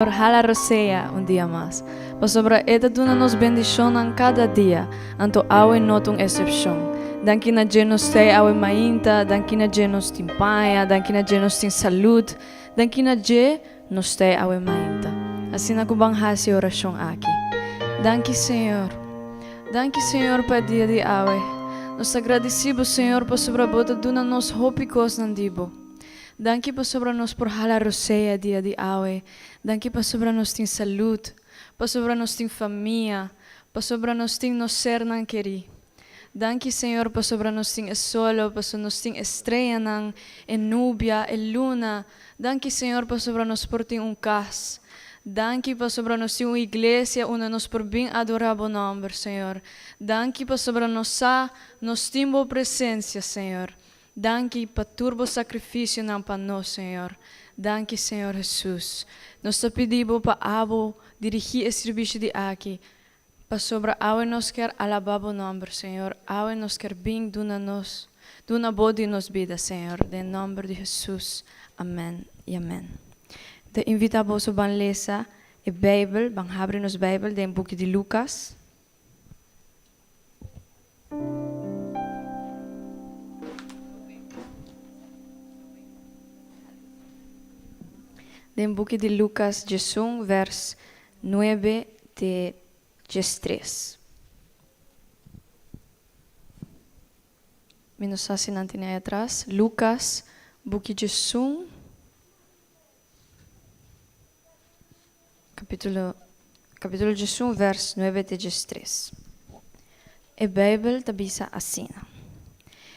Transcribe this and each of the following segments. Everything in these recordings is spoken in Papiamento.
Por hala rosea un dia mas, pasobra E ta duna nos bendishonnan kada dia, anto awe no ta un esepshon. Danki na dje nos tei awe mainta, danki na dje nos tin paña, danki na dje nos tin salud, danki na dje nos tei awe mainta. Asina ku ban hasi e orashon aki. Danki Señor. Danki Señor pa e dia di awe. Nos ta gradisí Bo Señor pasobra Bo ta duna nos hopi kosnan di Bo. Danki pasobra nos por hala rosea dia di awe. Danki pasobra nos tin salud, pasobra nos tin famia, pasobra nos tin nos sernan kerí. Danki Señor pasobra nos tin e solo, paso nos tin e streanan, e nubia, e luna. Danki Señor pasobra nos por tin un kas. Danki pasobra nos tin un iglesia unda nos por bin adorá Bo nòmber, Señor. Danki pasobra nos sa nos tin Bo presensia, Señor. Danki pa tur bo sacrificionan pa nos, Señor. Danki, Señor Jesus. Nos ta pidi bo pa abo dirigi e sirbishi di aki, pasobra awe nos kier alaba bo nomber, Señor. Awe nos kier bin duna nos, duna bo di nos bida, Señor. Den nomber di Jesus. Amen y amen. Mi ta invita boso ban lesa e Bijbel, ban habri nos Bijbel den buki di Lucas. Den buki di Lukas 11 vers 9 te 13. Mi no sa si nan tene ai atras. Lukas buki 11. Capítulo, capítulo 11, vers 9 te 13. E Bijbel ta bisa asina,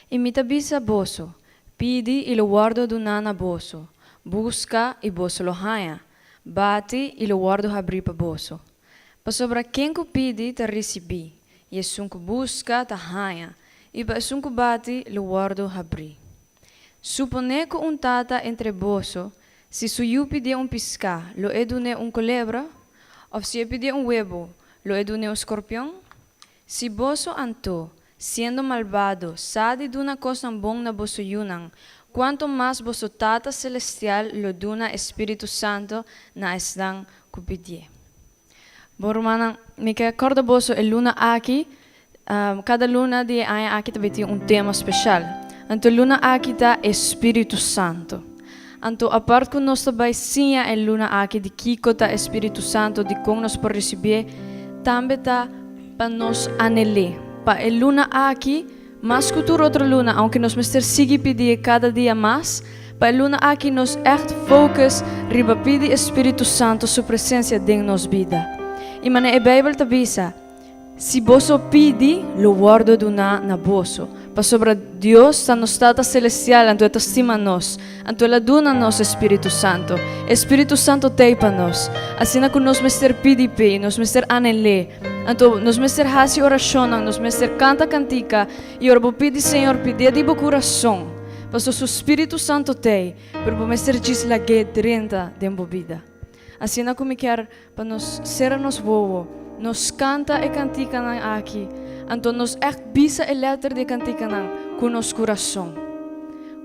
I mi ta bisa boso, pidi i lo wòrdu duná na boso, buska i boso lo haña, bati i lo wòrdu habrí pa boso. Pasobra ken ku pidi ta risibí, i esun ku buska ta haña, i pa esun ku bati lo wòrdu habrí. Suponé ku un tata entre boso, si su yu pidié un piská, lo e dun'é un kolebra? Òf si e pidié un webu, lo e dun'é un skorpion? Si boso anto, siendo malbado, sa di duna kosnan bon na boso yunan, kuantu mas boso Tata selestial lo duna e spiritu santu na esnan ku pidié! Bon rumannan, mi ke kòrda boso e luna aki, kada luna di e aña aki ta bin tin un tema speshal. Anto e luna aki ta e Spiritu Santu. Anto apart ku nos ta bai siña e luna aki di kiko ta e Spiritu Santu, dikon nos por risibié, tambe ta pa nos anel'é. Pa e luna aki, Mas ku tur otro luna, aunke nos mester sigui pidié kada dia mas, pa e luna aki nos ègt focus riba pidi e Spiritu Santu su presensia den nos bida. I manera e Beibel ta bisa, Si boso pidi, lo wòrdu duná na boso. Pasobra Dios ta nos Tata Selestial, anto E ta stima nos, anto El a duna nos e Spiritu Santu. E Spiritu Santu t'ei pa nos. Asina ku nos mester pidi p'e i nos mester anhel'é. Anto nos mester hasi orashonnan, nos mester kanta kantika i ora bo pidi Señor, pidié di bo kurason, pasobra su Spiritu Santu t'ei, pero bo mester djis lag'é drenta den bo bida. Asina ku mi kier pa nos sera nos wowo, nos kanta e kantikanan aki, anto nos ègt bisa e lèter di e kantikanan ku nos kurason.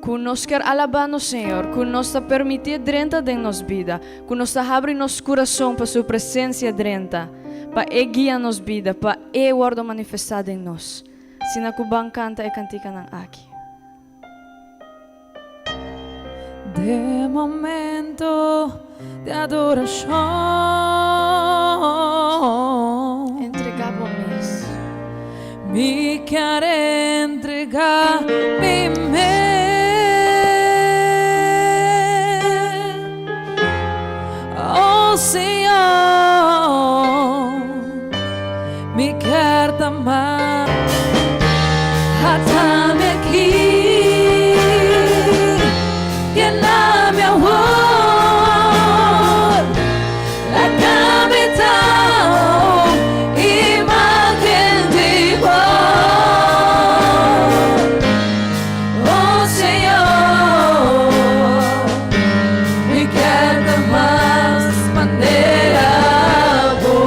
Ku nos kier alabá nos Señor, ku nos ta permitié drenta den nos bida, ku nos ta habri nos kurason pa su presensia drenta. Pa E guia nos bida, pa E wòrdu manifestá den nos. Asina ku ban kanta e kantikanan aki. Den momento di adorashon. Entregá bo mes. Mi kier entregá mi mes. Oh Señor, mi kier ta mas. Hatami aki, yenami awor, lagami ta un imagen di bo. Oh Señor, mi kier ta mas manera bo.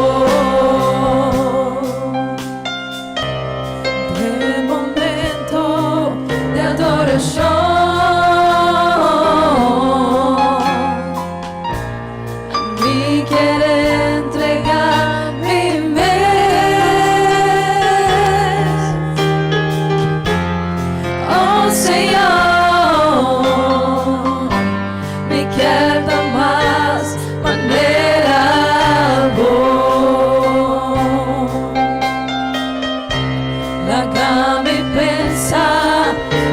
Kier entregá mi mes. Oh Señor, mi kier ta mas manera Bo. Laga mi pensa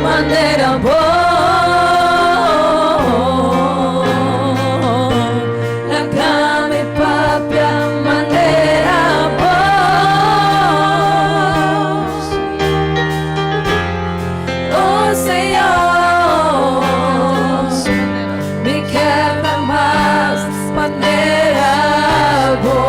manera Bo. Laga mi papia manera Bo. Oh Señor, mi kier ta mas manera Bo.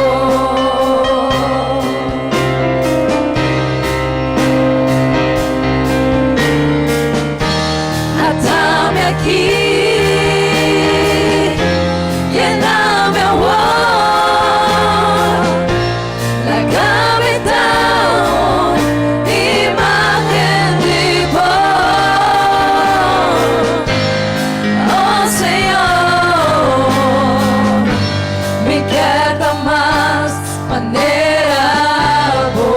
Ata mi aki, yena mi awor, laga mi ta un imagen di Bo. Oh Señor, mi kier ta mas manera Bo.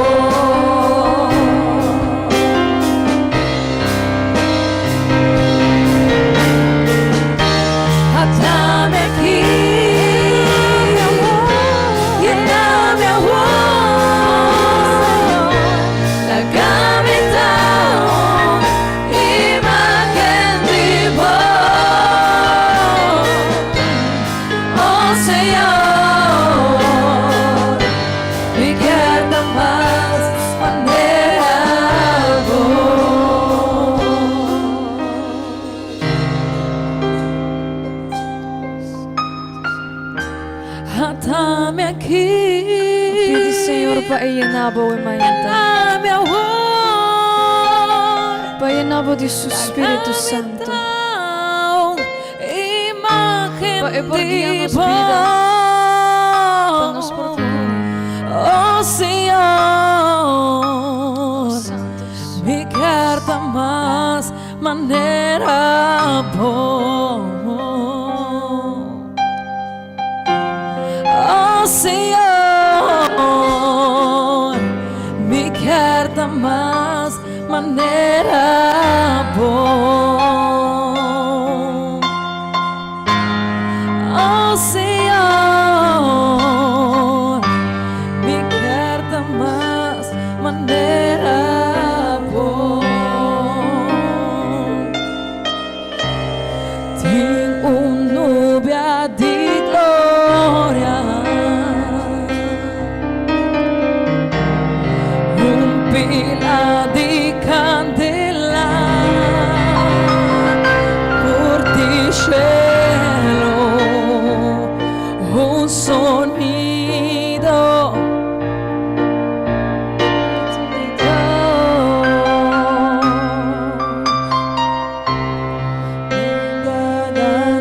Ata mi aki, yena mi awor, laga mi ta un imagen di Bo. Oh Señor, mi kier ta mas manera Bo. Ata mi aki. Pidi Señor pa e yena bo e mainta. Yena mi awor. Pa yena bo di su Spiritu Santo. Imagen Pa e por guia di nos Bo. bida. Pa nos por ta Oh Señor, Santo. Mi kier ta mas manera Bo. Oh Señor, mi kier ta mas manera Bo. Oh Señor, mi kier ta mas manera Bo. Tin un nubia di gloria, un pila di kandela for di shelu, un sonido di Dios.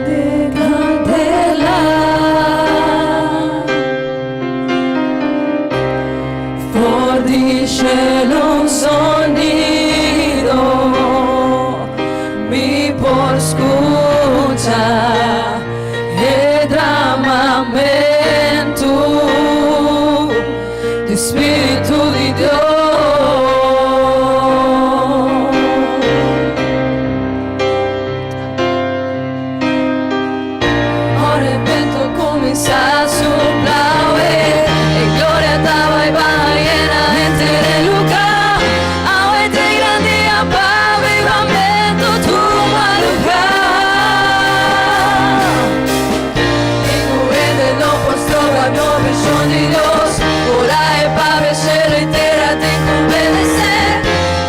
Di kandela. For di shelu un sonido, mi por skucha e dramamentu di Spiritu di Dios. Ora bientu kuminsá supla, e gloria ta bai yena henter e lugá. Awe ta e gran dia pa avivamentu tuma lugá. Ningun hende no por stroba e vishon di Dios. Ora e papia, shelu i tera tin ku obedesé.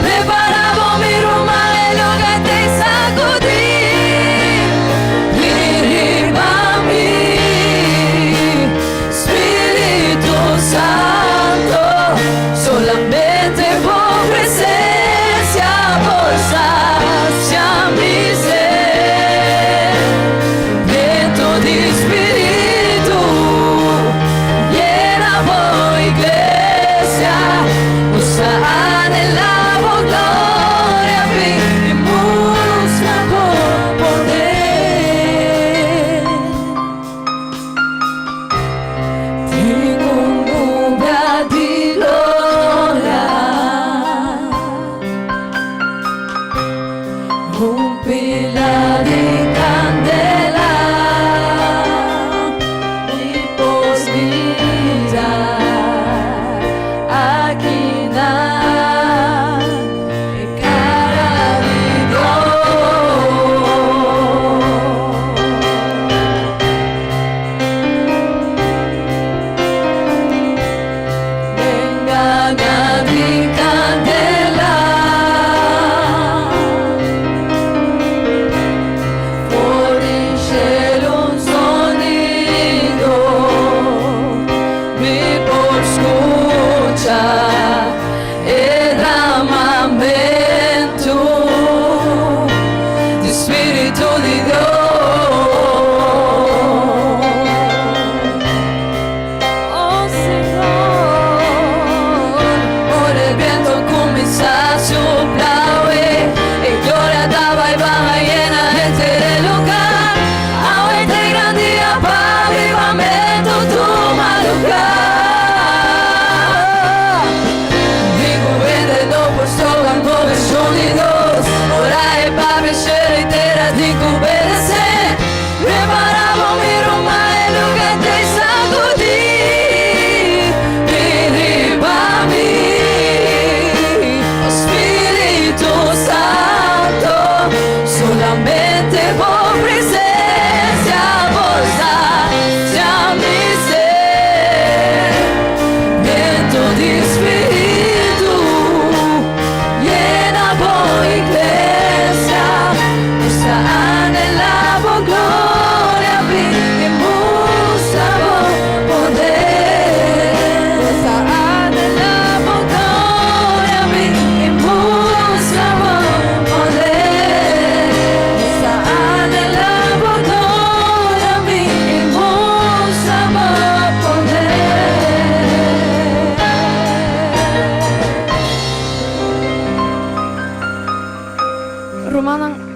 Prepará bo, mi ruman, e lugá ta sakudí. Riba mi, Spiritu Santu, solamente bo presensia por sasia mi set. Bientu di Spiritu, yena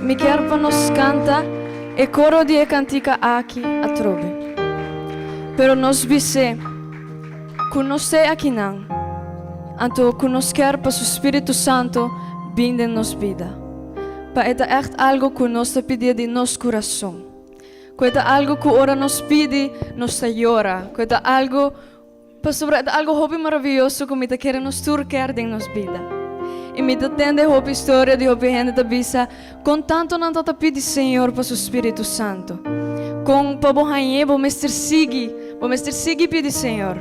Mi kier pa nos canta e coro di e cantica aki atrobe. Pero nos bis'é cu nos t'e akinan, anto cu nos kier pa su Spiritu Santo bin den nos bida. Pa e ta echt algo cu nos ta pidié di nos curason. Cu e ta algo cu ora nos pidi, nos ta yora. Cu e ta algo Pasobra e ta algo hopi maraviyoso ku mi ta kere nos tur ker den nos bida. I mi ta tende hopi historia di hopi hende ta bisa kon tantu nan ta ta pidi Señor pa su Spiritu Santu. Kon pa bo hañ'é bo mester sigui, bo mester sigui pidi Señor.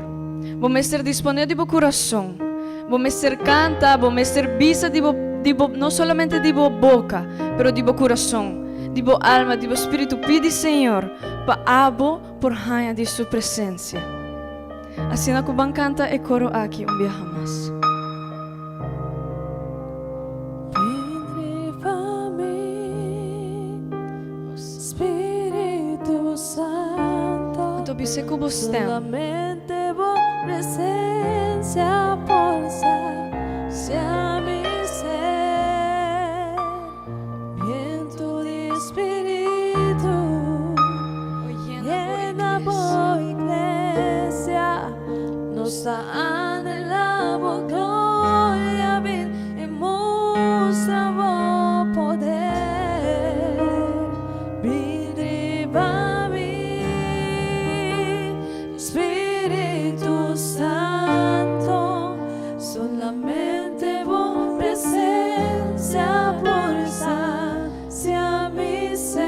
Bo mester disponé di bo kurason. Bo mester kanta, bo mester bisa di bo di bo no solamente di bo boka, pero di bo kurason, di bo alma, di bo spiritu pidi Señor pa abo por haña di su presencia. Asina cu ban canta e coro aki un biaha mas. Bin riba mi, Spiritu Santo. Anto bis'é cu bo stem. Solamente bo presencia por sacia mi ser. Bientu di Spiritu, yena bo iglesia. Nos ta anhelá bo gloria, bin i mustra bo poder. Bin riba mi, Spiritu Santo. Solamente bo presencia por sacia mi sed.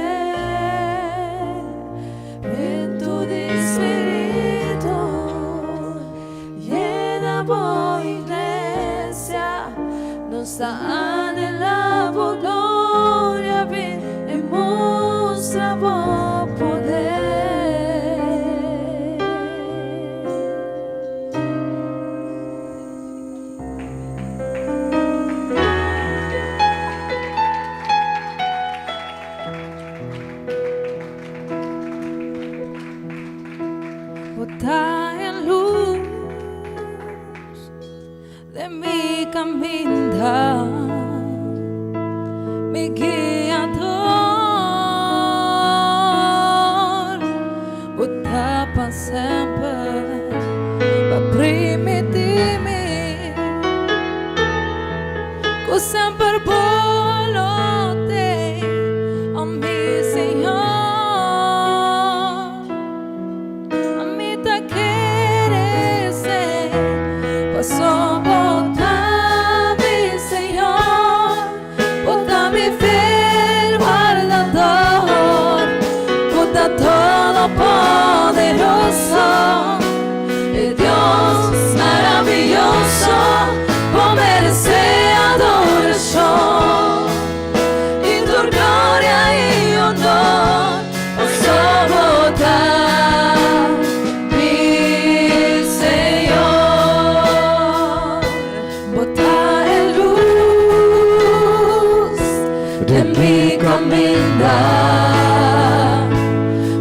Bientu di Spiritu, yena bo iglesia. Nos ta anhela bo gloria, bin i mustra bo poder. Bo ta e lus den mi kaminda, mi guiador. Bo ta pa semper pa primiti mi ku semper bo lo t'ei, o mi Señor. Ami ta kere esei, paso bo ta mi Señor, bo ta mi fiel wardador, bo ta Todopoderoso, e Dios maraviyoso, bo meresé adorashon i tur gloria i honor, paso bo ta mi Señor. Bo ta e lus den mi kaminda,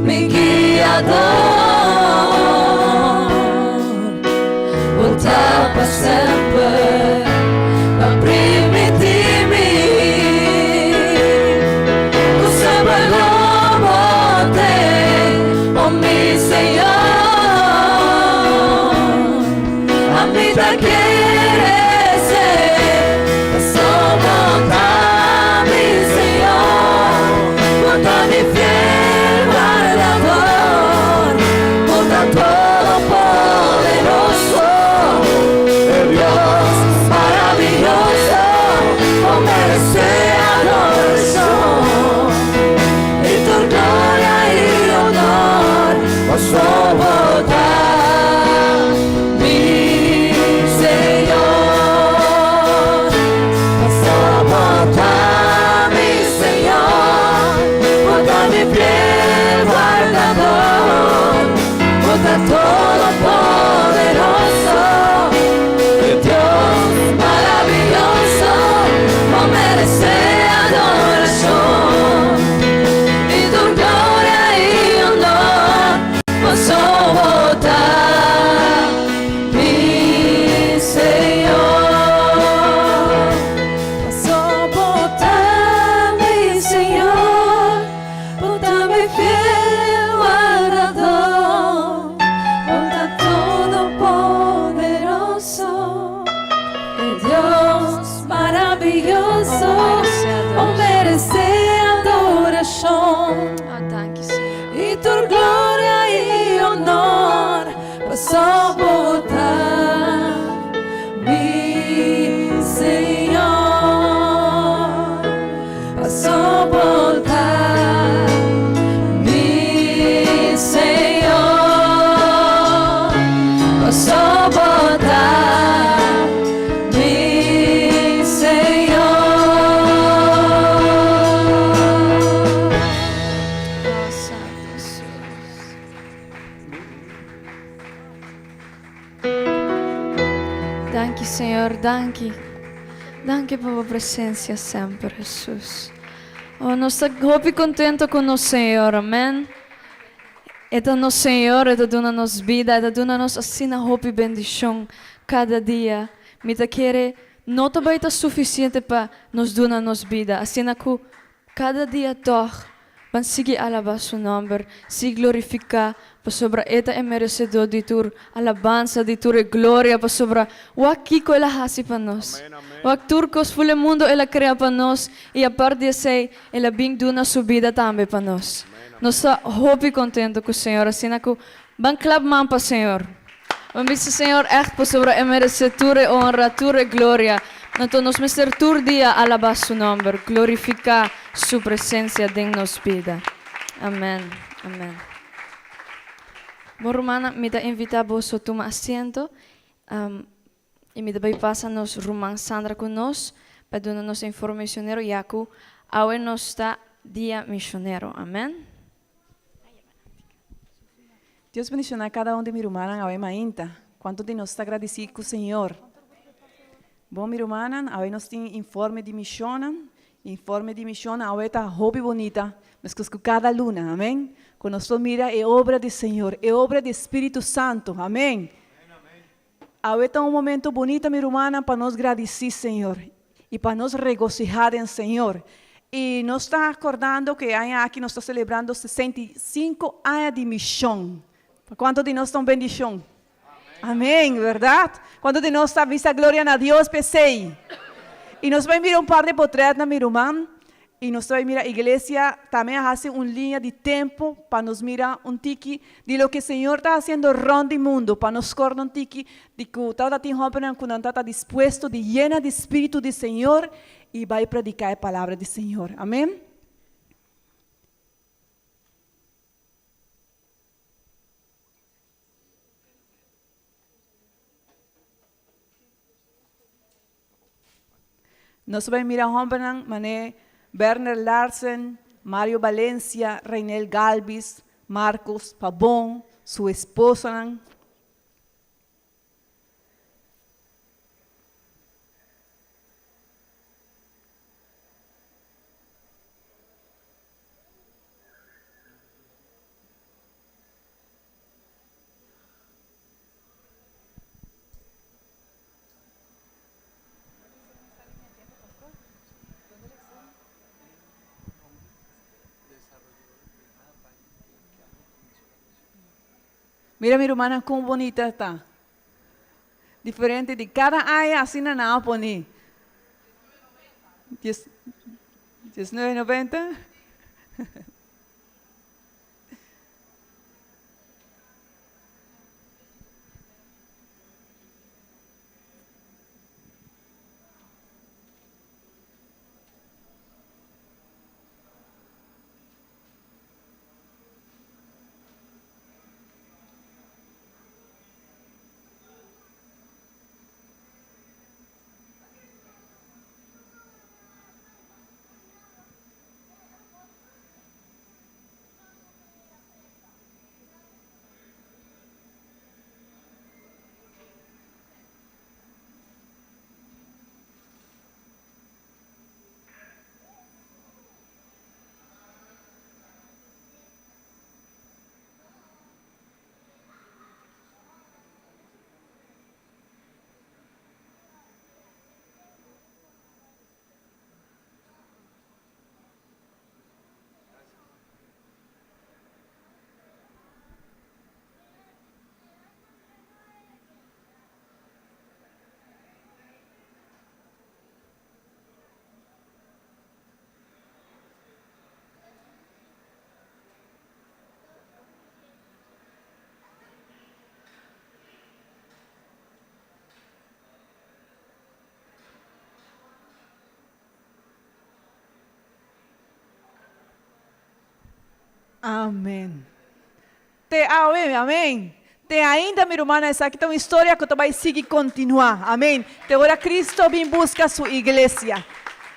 mi guiador. Bo ta pa semper pa primiti mi ku semper lo bo t'ei, o mi Señor. Ami ta kere esei, paso bo ta mi Señor, bo ta mi fiel wardador, bo ta Todopoderoso, e Dios maraviyoso, bo meresé adorashon i tur gloria i honor, paso bo ta mi Señor. Paso bo ta mi Señor, paso bo ta mi Señor, paso bo ta mi Señor. Oh, Santo Jesus. Danki Señor, danki. Danki pa bo presencia semper, Jesus. Oh, nos ta hopi contento cu nos Señor, amen. E ta nos Señor, e ta duna nos bida, e ta duna nos asina hopi bendicion cada dia. Mi ta kere no ta bay ta suficiente pa nos duna nos bida, asina cu Kada dia tòg, ban sigui alabá su nòmber, sigui glorifiká, pasobra e ta e meresedó di tur alabansa, di tur e gloria, pasobra wak kiko el a hasi pa nos. Wak tur kos ful e mundu el a krea pa nos, i apart di esei, el a bin duna su bida tambe pa nos. Nos ta hopi kontentu ku Señor, asina ku ban klap man pa Señor. Ban bisa Señor ègt pasobra e meresé tur e honra, tur e gloria. Anto nos mester tur dia alabá su nòmber, glorifiká su presensia den nos bida. Amèn, amèn. Bon rumannan, mi ta invitá boso tuma asiento, i mi ta bai pasa nos ruman Sandra ku nos pa duna nos informe misionero ya ku awe nos ta dia misionero. Amèn. Dios bendiciona cada un di mi rumannan awe mainta. Cuanto di nos ta gradici cu Señor? Bon mi rumannan, awe nos tin informe di misionnan. Informe di mision awe ta hopi bonita, mescos cu cada luna, amen. Cu nos por mira e obra di Señor, e obra di Spiritu Santo, amen. Awe ta un momento bonita mi rumannan pa nos gradici Señor y pa nos regociha den Señor. Y nos ta acordando cu e aña aki nos ta celebrando 65 aña di mision. Pa cuanto di nos ta un bendicion? Amen, verdad? Cuanto di nos ta bisa gloria na Dios p'esey? Y nos bay mira un par di potretnan mi ruman. I nos ta bai mira iglesia tambe a hasi un liña di tempu pa nos mira un tiki di loke Señor ta hasiendo rònt di mundu, pa nos kòrda un tiki di ku tabata tin hòmbernan ku nan tabata dispuesto di yena di Spiritu di Señor i bai prediká e palabra di Señor. Amen. Nos bai mira hombernan mane Werner Larsen, Mario Valencia, Reinel Galvis, Marcos Pabon, su esposanan. Mira mi rumannan kon bonita ta. Diferente di kada aña asina nan a pone. 1990. Amèn. Te awe, amèn. Te ainda, mi rumannan, esaki ta un historia ku ta bai sigui kontinuá. Amèn. Te ora Kristo bin buska su iglesia.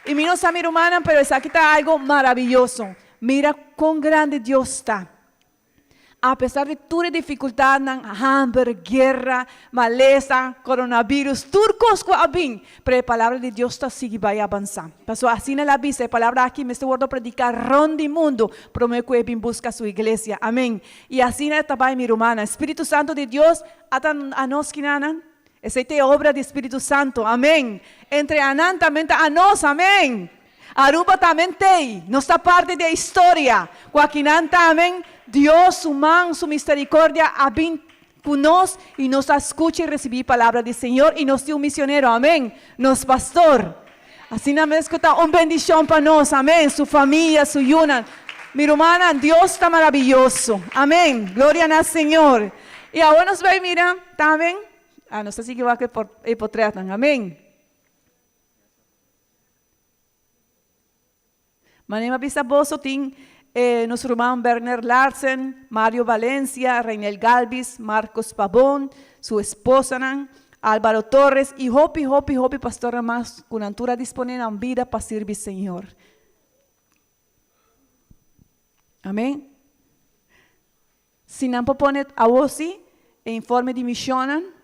I mi no sa, mi rumannan, pero esaki ta algu maravioso. Mira kon grandi Dios ta. Apesar di tur e difikultatnan, hamber, guera, malesa, coronavirus, tur kos ku a bin, pero e palabra di Dios ta sigui bai abansá. Pasobra asina el a bisa, e palabra aki mester wòrdu prediká rònt di mundu promé ku e bin buska su iglesia. Amèn. I asina e ta bai, mi rumannan. Spiritu Santu di Dios a ta anos kinanan. Esei ta e obra di Spiritu Santu. Amèn. Entre anan tambe ta anos. Amèn. Aruba tamen tei, nos ta parti di e historia ku akinan tamen Dios su man, su misericordia a bin ku nos i nos a skucha i risibí palabra di Señor i nos tin un misionero, amen, nos pastor. Asina mes ku ta un bendishon pa nos, amen, su famia, su yunan. Mi rumannan, Dios ta maraviyoso, amen, gloria na Señor. I awor nos bai mira tamen, ah, nos ta sigui wak e potretnan, amen. Manera mi a bisa boso tin e nos ruman Werner Larsen, Mario Valencia, Reinel Galvis, Marcos Pabon, su esposanan, Alvaro Torres y hopi hopi hopi pastornan mas cu nan tur a dispone nan bida pa sirbi Señor. Amen. Si nan por pone awo si e informe di misionnan.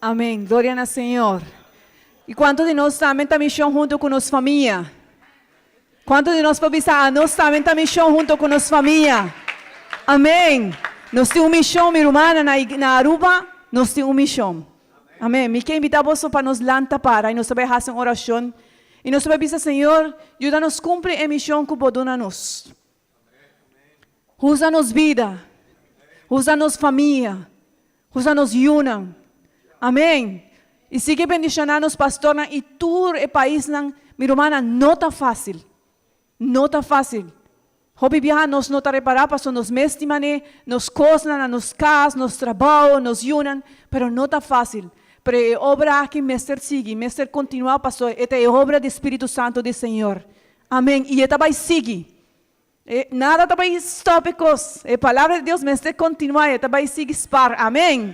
Amén. Gloria na Señor. I kuantu di nos tambe ta mishon huntu ku nos famia? Kuantu di nos por bisa, Anos tambe ta mishon huntu ku nos famia? Amén. Nos tin un mishon, mi rumannan, na na Aruba, nos tin un mishon. Amén. Mi ke invitá boso pa nos lanta para i nos ta bai hasi un orashon i nos ta bai bisa, Señor, yuda nos kumpli e mishon ku bo duna nos. Usa nos bida, usa nos famia, usa nos yunan. Amén. I sigui bendishoná nos pastornan i tur e paisnan. Mi rumannan, no ta fásil. No ta fásil. Hopi biaha nos no ta repará pasobra nos mes tin manera nos kosnan na nos kas, nos trabou, nos yunan, pero no ta fásil. Pero e obra aki mester sigui, mester kontinuá pasobra e ta e obra di Spiritu Santu di Señor. Amén. I e ta bai sigui. E nada ta bai stop e kos. E palabra di Dios mester kontinuá, e ta bai sigui spar. Amén.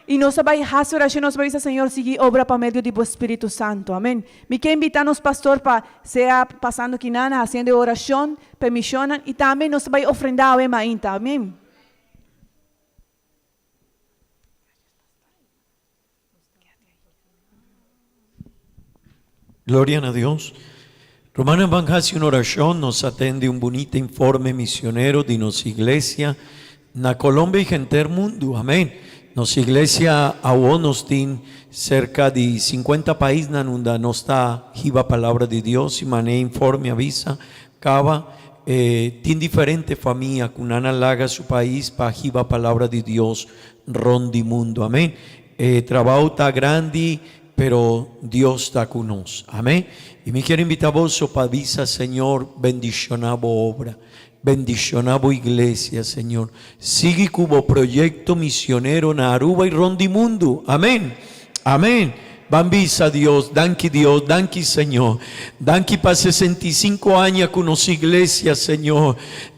I nos ta bai hasi orashon, nos ta bai bisa, Señor, sigui obra pa medio di bo Spiritu Santu. Amén. Mi ke invitá nos pastor pa sea pasando kinan, hasiendo e orashon pa e mishonnan, i tambe nos ta bai ofrendá awe mainta. Amén. Gloria na Dios. Rumannan ban hasi un orashon, nos a tende un bunita informe misionero di nos iglesia na Colombia y henter mundu. Amén. Nos iglesia awo nos tin serka di 50 paisnan unda nos ta hiba palabra di Dios y mane informe avisa kaba eh, tin diferente famia ku nan a laga su pais pa hiba palabra di Dios rond di mundu. Amén. E trabou ta grandi, pero Dios ta ku nos. Amén. I mi kier invitá boso pa bisa, Señor, bendishoná bo obra. Bendishoná bo iglesia, Señor. Sigui ku bo proyekto misionero na Aruba i rond di mundu. Amén. Amén. Ban bisa Dios, danki Dios, danki Señor. Danki pa 65 aña ku nos iglesia, Señor.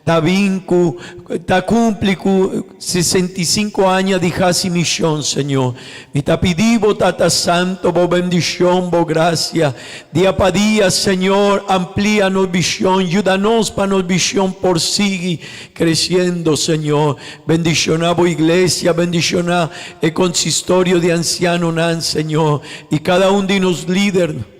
Ta bin ku ta kumpli ku 65 aña di hasi mishon, Señor. Mi ta pidi bo, Tata Santo, bo bendishon, bo grasia. Dia pa dia, Señor, amplia nos bishon, yuda nos pa nos bishon por sigui kresiendo, Señor. Bendishoná bo iglesia, bendishoná e konsistorio di ansianonan, Señor, i kada un di nos lidernan.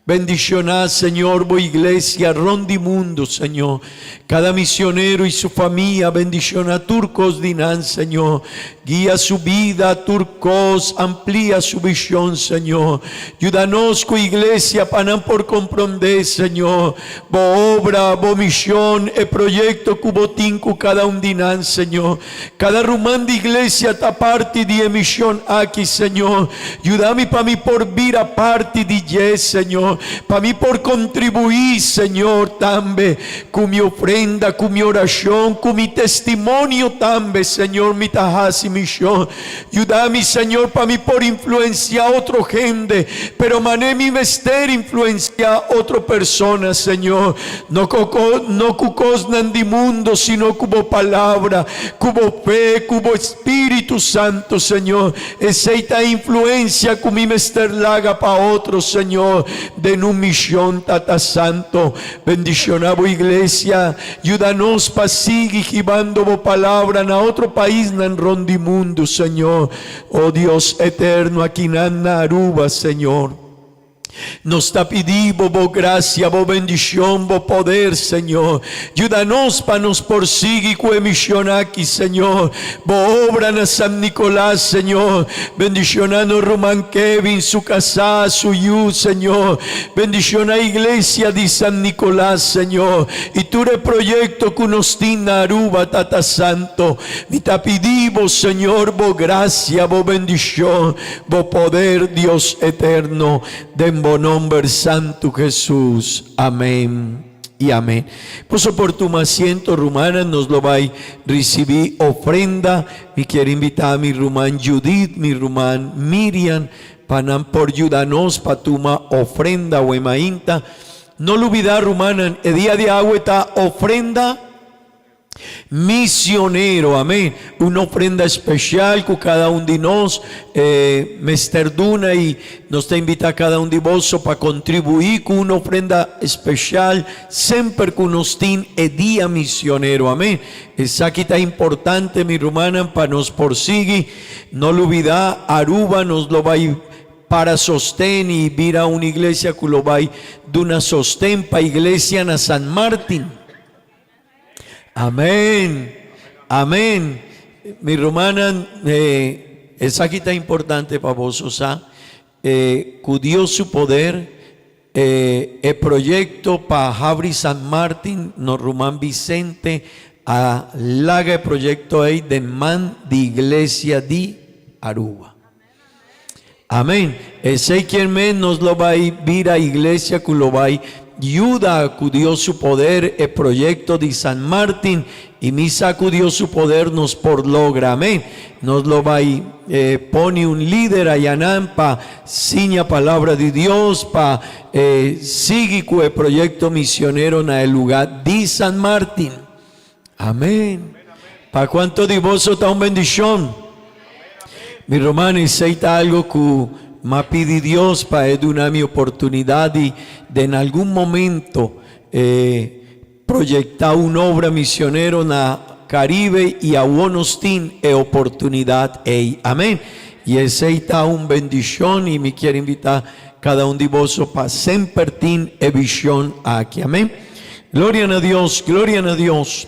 Bendishoná, Señor, bo iglesia rond di mundu, Señor. Kada misionero i su famia, bendishoná tur kos di nan, Señor. Guia su bida, tur kos, amplia su bishon, Señor. Yuda nos ku iglesia pa nan por komprondé, Señor, bo obra, bo mishon, e proyekto ku bo tin ku kada un di nan, Señor. Kada ruman di iglesia ta parti di e mishon aki, Señor. Yuda mi pa mi por bira parti di dje, Señor. Pa mi por kontribuí, Señor, tambe ku mi ofrenda, ku mi orashon, ku mi testimonio tambe, Señor, mi ta hasi mishon. Yuda mi, Señor, pa mi por influensiá otro hende, pero manera mi mester influensiá otro persona, Señor. No ku no ku kosnan di mundo, sino ku bo palabra, ku bo fe, ku bo Spiritu Santu, Señor. Esei ta influensia ku mi mester laga pa otro, Señor, den un mishon, Tata Santo. Bendishoná bo iglesia, yuda nos pa sigui hibando bo palabra na otro paisnan rond di mundu, Señor. O Dios eterno, akinan na Aruba, Señor. Nos ta pidi bo bo gracia, bo bendicion, bo poder, Señor. Yuda nos pa nos por sigui cu e mision aki, Señor. Bo obra na San Nicolas, Señor. Bendiciona nos ruman Kevin, su casá, su yu, Señor. Bendiciona iglesia di San Nicolas, Señor. Y tur e proyecto cu nos tin na Aruba, Tata Santo. Mi ta pidi bo, Señor, bo gracia, bo bendicion. Bo poder, Dios eterno, den bo nomber santu Jesus. Amen y amen. Boso por tuma asiento, rumannan, nos lo bai ricibi ofrenda. Mi kier invita mi ruman Judith, mi ruman Miriam, pa nan por yuda nos pa tuma ofrenda awe mainta. No lubida, rumannan, e dia di awe ta ofrenda. Misionero, amén. Un ofrenda especial ku kada un di nos eh, mester duna i nos ta invita kada un di boso pa kontribuí ku un ofrenda especial semper ku nos tin e dia misionero, amén. Esaki ta importante mi rumannan pa nos por sigui. No lubida Aruba nos lo bai para sosten i bira un iglesia ku lo bai duna sosten pa iglesia na San Martin. Amén. Amén. Mi rumannan, eh, esaki ta importante pa boso sa, eh, ku Dios su poder, eh, e proyecto pa habri San Martin, nos ruman Vicente a laga e proyecto ei den man di Iglesia di Aruba. Amén. Esei kier men nos lo bai bira iglesia ku lo bai yuda ku Dios su poder e proyecto di San Martin y mi sa ku Dios su poder nos por logra. Amén. Nos lo bai eh, pone un lider ayanan pa siña palabra di Dios pa eh, sigui ku e proyecto misionero na e lugar di San Martin. Amén. Pa cuanto di boso ta un bendicion? Mi ruman, esey ta algo cu m'a pidi Dios pa e duna mi oportunidad di den algun momento eh, proyecta un obra misionero na Caribe y awo nos tin e oportunidad ey. Amén. Y esey ta un bendicion y mi kier invita cada un di boso pa semper tin e vision aki. Amén. Gloria na Dios, gloria na Dios.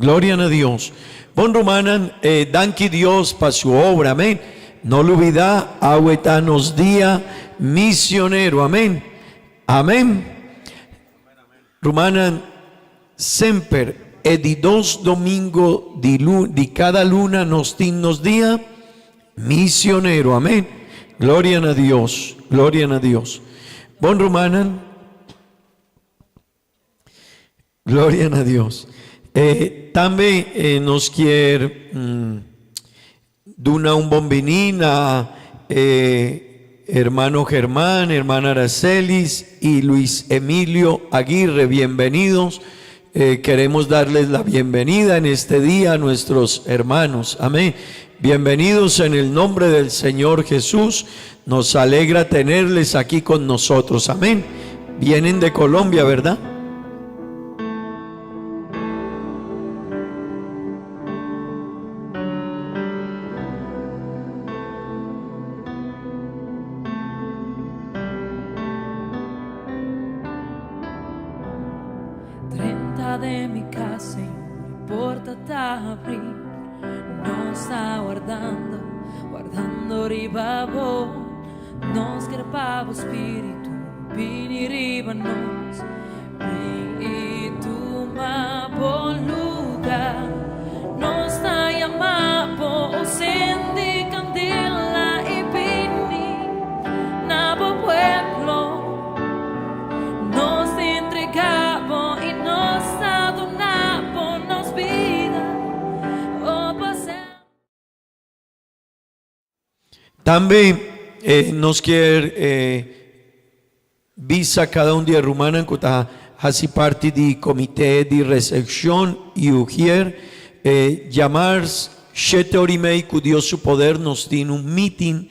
Gloria na Dios. Bon rumannan, eh, danki Dios pa su obra, amén. No lubida, awe ta nos dia misionero, amén. Amén. Rumannan, semper e di dos domingo di, di cada luna nos tin nos dia misionero, amén. Gloria na Dios, gloria na Dios. Bon rumannan, gloria na Dios. Eh, tambe eh, nos kier mm, duna un bon bini na eh, hermano Germán, hermana Aracelis y Luis Emilio Aguirre. Bienvenidos. Eh, queremos darles la bienvenida en este día a nuestros hermanos. Amén. Bienvenidos en el nombre del Señor Jesús. Nos alegra tenerles aquí con nosotros. Amén. Vienen de Colombia, ¿verdad? Drenta den mi cas, Señor, e porta ta habri. Nos ta wardando, wardando riba bo. Nos kier pa bo Spiritu bini riba nos. Bin i tuma bo lugar. Nos ta yama bo, o sendi candela i bini na bo pueblo. Nos ta entrega bo i nos ta duna bo nos bida, o pa semper. Tambe nos kier bisa cada un di e rumannan cu ta haci parti di comite di recepcion y ujier djamars shete ora y mei cu Dios su poder nos tin un meeting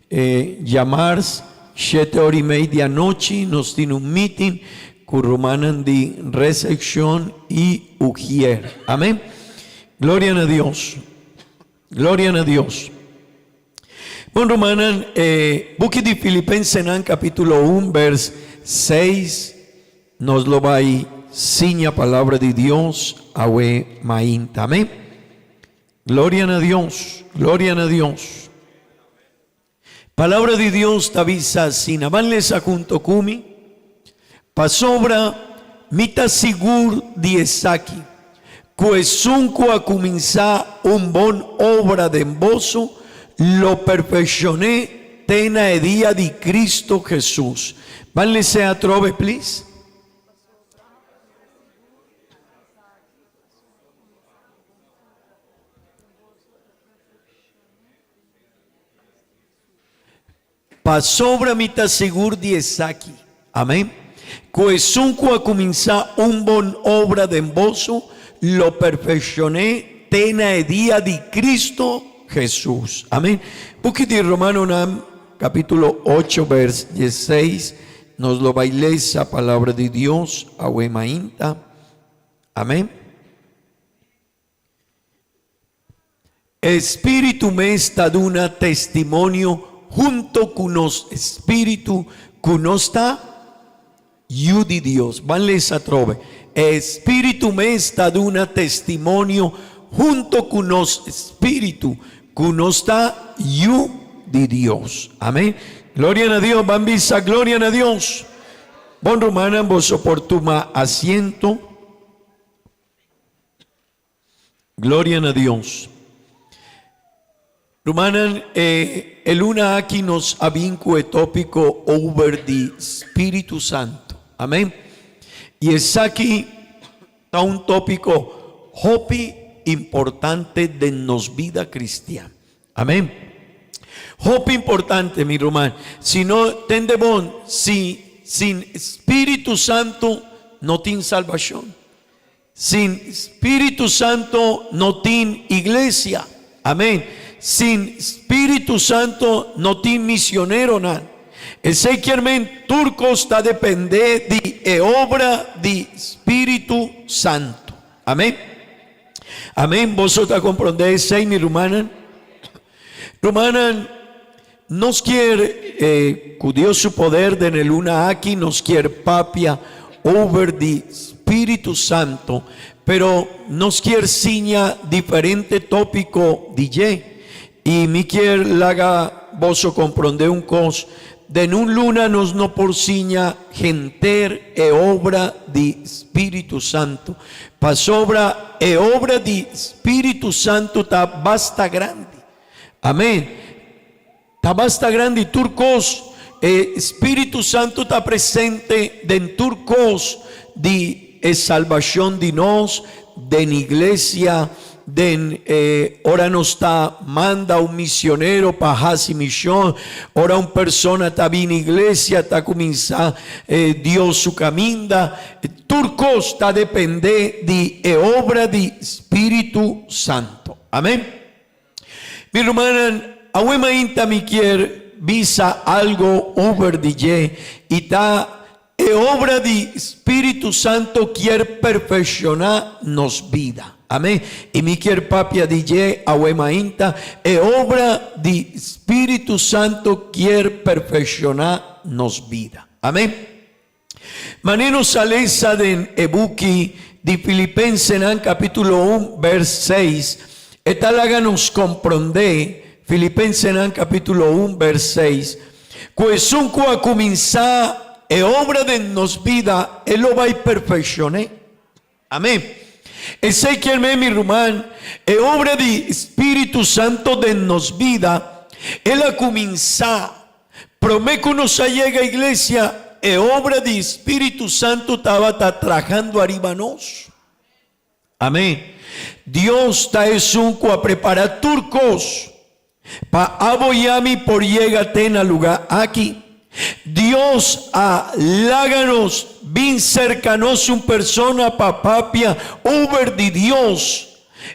djamars shete ora y mei di anochi nos tin un meeting cu rumannan di recepcion y ujier. Amen. Gloria na Dios. Gloria na Dios. Bon rumannan, e buki di Filipensenan capítulo 1 vers 6 nos lo bai siña palabra di Dios awe mainta. Amén. Gloria na Dios, gloria na Dios. Palabra di Dios ta bisa asina, Ban lesa hunto ku mi, Pasobra mi ta sigur di esaki, ku esun ku a kuminsá un bon obra den boso lo perfekshon'é te na e dia di Kristu Hesus. Ban les'é atrobe, please. Pasobra mi ta sigur di esaki. Amén. Ku esun ku a kuminsá un bon obra den boso, lo perfekshoné te na e dia di Cristo Hesus. Amén. Buki di Romanonan kapítulo ocho bers diesseis, nos lo bai lesa palabra di Dios awe mainta. Amén. E Spiritu mes ta duna testimonio hunto ku nos spiritu ku nos ta yu di Dios. Ban lesa atrobe. E Spiritu mes ta duna testimonio hunto ku nos spiritu ku nos ta yu di Dios. Amen. Gloria na Dios. Ban bisa gloria na Dios. Bon rumannan boso por tuma asiento. Gloria na Dios. Rumannan, e e luna aki nos a bin ku e tópiko over di Spiritu Santu. Amén. I esaki ta un tópiko hopi importante den nos bida kristian. Amén. Hopi importante, mi ruman. Si no, tende bon, si sin Spiritu Santu no tin salbashon. Sin Spiritu Santo no tin iglesia. Amén. Sin Spiritu Santo no tin misioneronan. Esey kier men tur cos ta depende di e obra di Spiritu Santo. Amén. Amén. Boso ta comprende esey, mi rumannan? Rumannan, nos kier cu Dios su poder den e luna aki nos kier papia over di Spiritu Santo, pero nos kier siña diferente topico di dje. Y mi kier laga boso comprende un cos, den un luna nos no por siña henter e obra di Spiritu Santo, pasobra e obra di Spiritu Santo ta basta grandi. Amén. Ta basta grandi tur kos. E Spiritu Santu ta presente den tur kos di e salbashon di nos, den iglesia, den e ora nos ta manda un misionero pa hasi mishon, ora un persona ta bini iglesia ta kuminsá Dios su kaminda, tur kos ta dependé di e obra di Spiritu Santu. Amén. Mi rumannan, awe mainta mi kier bisa algo over di dje i ta e obra di Spiritu Santo kier perfekshoná nos bida. Amen. I mi kier papia di dje awe mainta, e obra di Spiritu Santo kier perfekshoná nos bida. Amen. Manera nos a lesa den e buki di Filipensenan kapítulo un bèrs seis, e ta laga nos komprondé, Filipensenan kapítulo un bèrs seis, ku esun ku a kuminsá e obra den nos bida, e lo bai perfekshon'é. Amén. Esei kier men, mi ruman, e obra di Spiritu Santo den nos bida, el a kuminsá promé ku nos a yega iglesia, e obra di Spiritu Santo tabata trahando ariba nos. Amén. Dios ta esun ku a prepará tur kos Pa abo i ami por yega te na lugá aki, Dios a laga nos bin serka nos un persona pa papia over di Dios.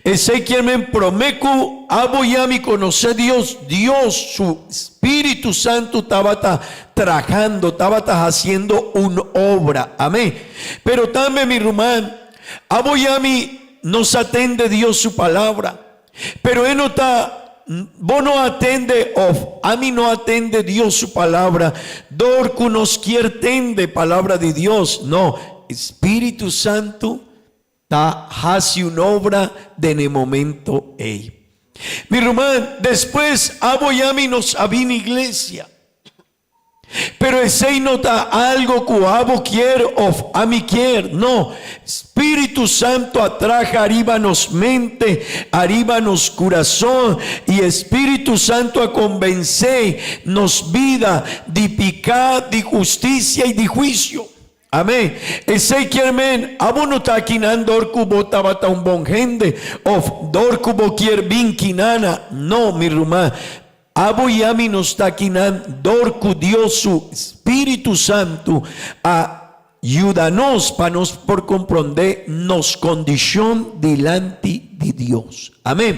Esei kier men promé ku abo i ami konosé Dios, Dios su Spiritu Santu tabata trahando, tabata hasiendo un obra. Amén. Pero tambe mi ruman, abo i ami nos a tende Dios su palabra. Pero e no ta, Bo no a tende of ami no a tende Dios su palabra dor cu nos kier tende palabra di Dios. No, Spiritu Santu ta haci un obra den e momento ey. Mi ruman, despues abo y ami nos a bini iglesia. Pero esei no ta algo ku abo kier of ami kier, no. Spiritu Santo a traha ariba nos mente, ariba nos kurason, i e Spiritu Santo a konbensé nos bida di piká, di hustisia i di huisio. Amén. Esei kier men, abo no ta kinan dor ku bo tabata un bon hende of dor ku bo kier bin kinana. No, mi ruman. Abo i ami nos ta akinan dor ku Dios su Spiritu Santu a yuda nos pa nos por komprondé nos kondishon dilanti di Dios. Amén.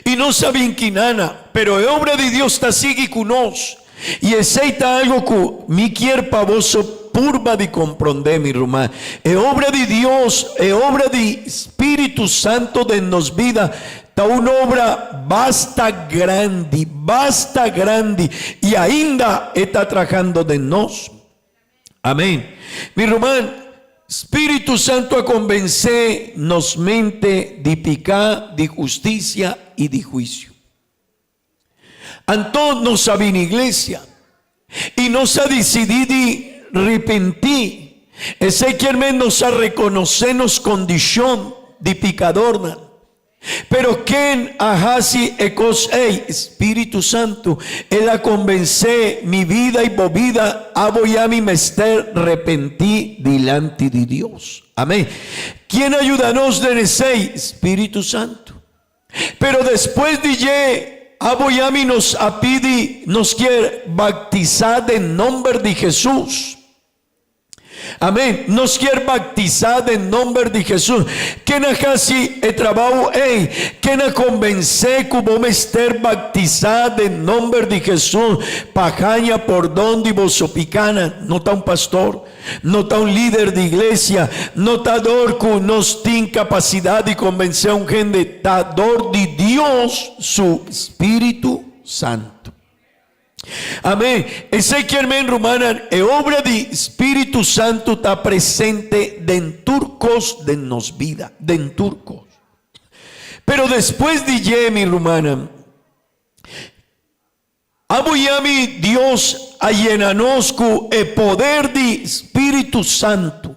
I nos a bin kinana, pero e obra di Dios ta sigui ku nos. I esei ta algu ku mi kier pa boso purba di komprondé, mi ruman. E obra di Dios, e obra di Spiritu Santu den nos bida ta un obra basta grandi, basta grandi, i ainda e ta trahando den nos. Amén. Mi ruman, Spiritu Santu a konvensé nos mente di piká, di hustisia i di huisio. Anto nos a bini iglesia i nos a disidí di ripintí. Esei kier men nos a rekonosé nos kondishon di pikadornan. Pero ken a hasi e kos ei? Spiritu Santu. El a konvensé mi bida i bo bida, abo i ami mester repentí dilanti di Dios. Amén. Ken a yuda nos den esei? Spiritu Santu. Pero despues di dje, abo i ami nos a pidi nos kier baptisá den nomber di Hesus. Amén. Nos kier baptisá den nomber di Hesus. Ken a hasi e trabou ei? Ken a konvensé ku bo mester baptisá den nomber di Hesus pa haña pordon di boso pikánan? No ta un pastor. No ta un lider di iglesia, no ta dor ku nos tin kapasidat di konvensé un hende, ta dor di Dios su spiritu santu. Amén. Esei kier men, rumannan, e obra di spiritu santu ta presente den tur kos den nos bida, den tur kos. Pero despues di dje, mi rumannan, Abo i ami Dios a yena nos ku e poder di Spiritu Santu.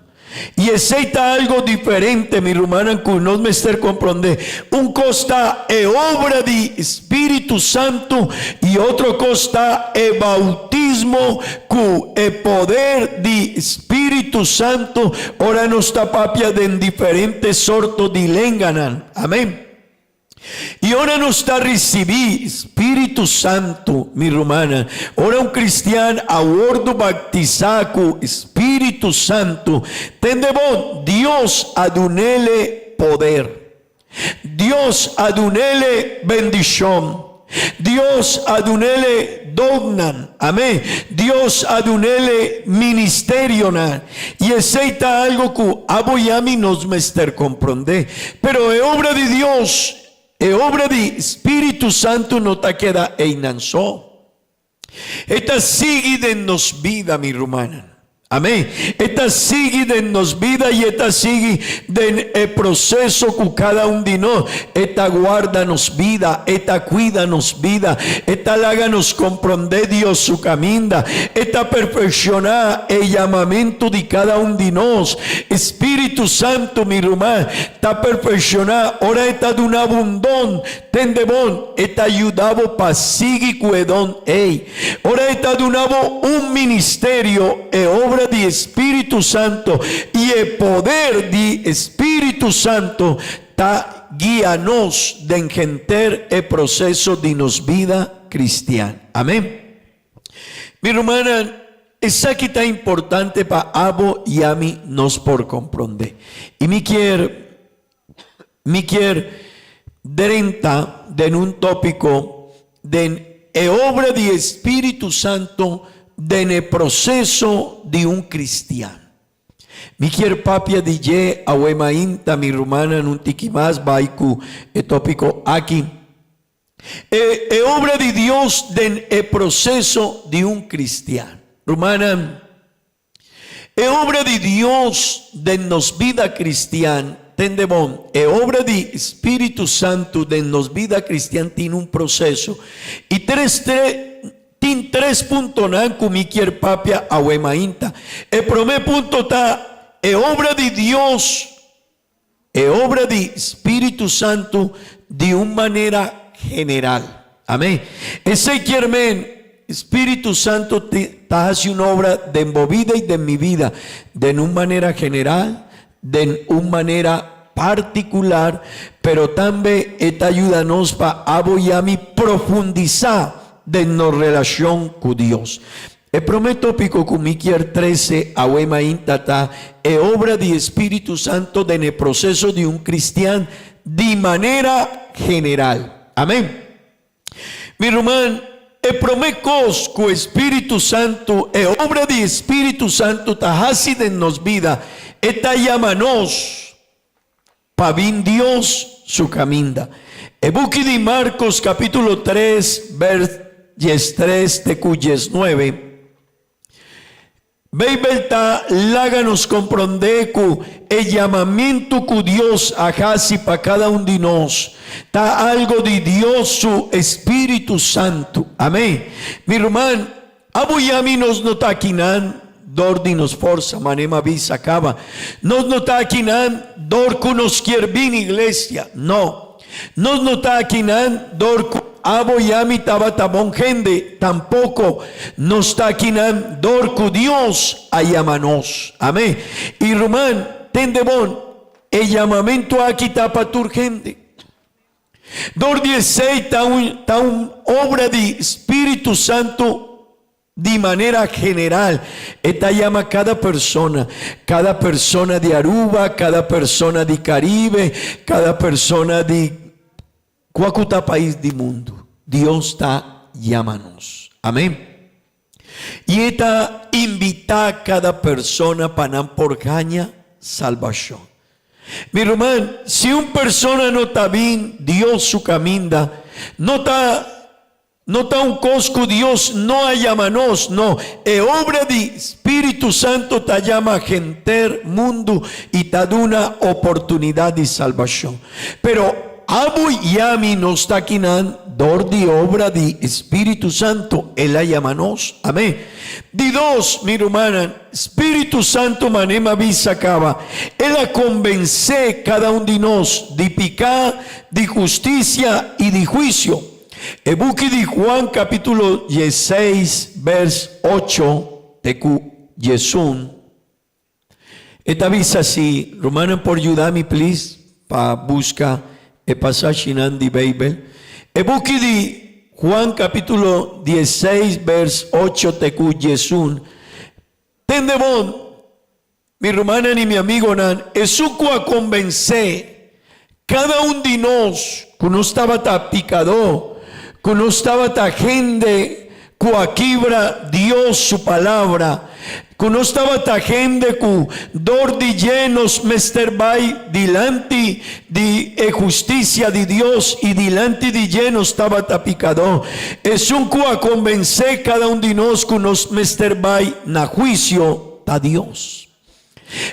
I esei ta algo diferente, mi rumannan, ku nos mester komprondé. Un kos ta e obra di Spiritu Santu i otro kos ta e boutismo ku e poder di Spiritu Santu ora nos ta papia den diferente sorto di lenganan. Amen. I ora nos ta risibí Spiritu Santu, mi rumannan, ora un kristian a wordu baktisá ku Spiritu Santu, tende bon, Dios a dun'ele poder. Dios a dun'ele bendishon. Dios a dun'ele donnan. Amén. Dios a dun'ele ministerionan. I esei ta algo ku abo i ami nos mester komprondé. Pero e obra di Dios, e obra di Spiritu Santu no ta keda einan so. E ta sigui den nos bida, mi rumannan. Amén. E ta sigui den nos bida i e ta sigui den e proseso ku kada un di nos. E ta guarda nos bida, e ta kuida nos bida, e ta laga nos komprondé Dios su kaminda, e ta perfekshoná e yamamentu di kada un di nos. Spiritu Santu, mi ruman, ta perfekshoná ora e ta duna bo un don. Tende bon, e ta yuda bo pa sigui ku e don ei. Ora e ta duna bo un ministerio, e obra di e Spiritu Santo i e poder di e Spiritu Santo ta guia nos den henter e proseso di nos bida kristian. Amen. Mi rumannan, esaki ta importante pa abo i ami nos por komprondé. I mi kier. Mi kier drenta den un tópiko den e obra di e Spiritu Santo den e proseso di un kristian. Mi kier papia di dje awe mainta mi rumannan un tiki mas bai ku e tópiko aki. E e obra di Dios den e proseso di un kristian. Rumannan. E obra di Dios den nos bida cristian, tende bon, e obra di Spiritu Santu den nos bida cristian tin un proceso. Y tres tre tin tres puntonan cu mi kier papia awe mainta. E prome punto ta e obra di Dios, e obra di Spiritu Santu di un manera general. Amen. Esey kier men Spiritu Santu ta haci un obra den bo bida y den mi bida den un manera general, den un manera. particular, pero tambe e ta yuda nos pa abo y ami profundisa den nos relacion cu Dios. E prome topico cu mi kier trece awe mainta ta e obra di Spiritu Santo den e proceso di un cristian di manera general. Amen. Mi ruman, e prome cos cu e Spiritu Santo, e obra di Spiritu Santo ta haci den nos bida, e ta yama nos pa bin Dios su caminda. E buki di Marcos capitulo tres vers diestres te cu diesnuebe, Beibel ta laga nos komprondé ku e yamamentu ku Dios a hasi pa kada un di nos ta algu di Dios su spiritu santu. Amén. Mi ruman, abo i ami nos no ta akinan dor di nos forsa, manera mi a bisa kaba. Nos no ta akinan dor ku nos kier bin iglesia. No. Nos no ta akinan dor ku abo i ami tabata bon hende, tampoko nos ta akinan dor ku Dios a yama nos. Amén. I ruman, tende bon, e yamamentu aki ta pa tur hende. Dor di esei ta un ta un obra di Spiritu Santu. Di manera general, e ta yama kada persona, kada persona di Aruba, kada persona di Caribe, kada persona di kua ku ta pais di mundu. Dios ta yama nos. Amen. I e ta invitá kada persona pa nan por haña salbashon. Mi ruman, si un persona no ta bin Dios su kaminda, no ta No ta un kos ku Dios no a yama nos, no, e obra di Spiritu Santu ta yama henter mundu i ta duna oportunidat di salbashon. Pero abo i ami nos ta kinan dor di obra di Spiritu Santu, El a yama nos. Amen. Di dos, mi rumannan, Spiritu Santu manera mi a bisa kaba, El a kombensé kada un di nos di piká, di hustisia i di huisio. E buki di Juan capítulo dieseis vers ocho te cu diesun e ta bisa si, rumannan por yuda mi please pa busca e pasashinan di Bijbel. E buki di Juan capítulo dieseis vers ocho te cu diesun, tende bon, Mi rumannan i mi amigonan, esun ku a konbensé kada un di nos ku nos tabata pikadó, ku nos tabata hende ku a kibra Dios su palabra, ku nos tabata hende ku dor di dje nos mester bai dilanti di e hustisia di Dios i dilanti di dje nos tabata pikadó, esun ku a konbensé kada un di nos ku nos mester bai na huisio, ta Dios.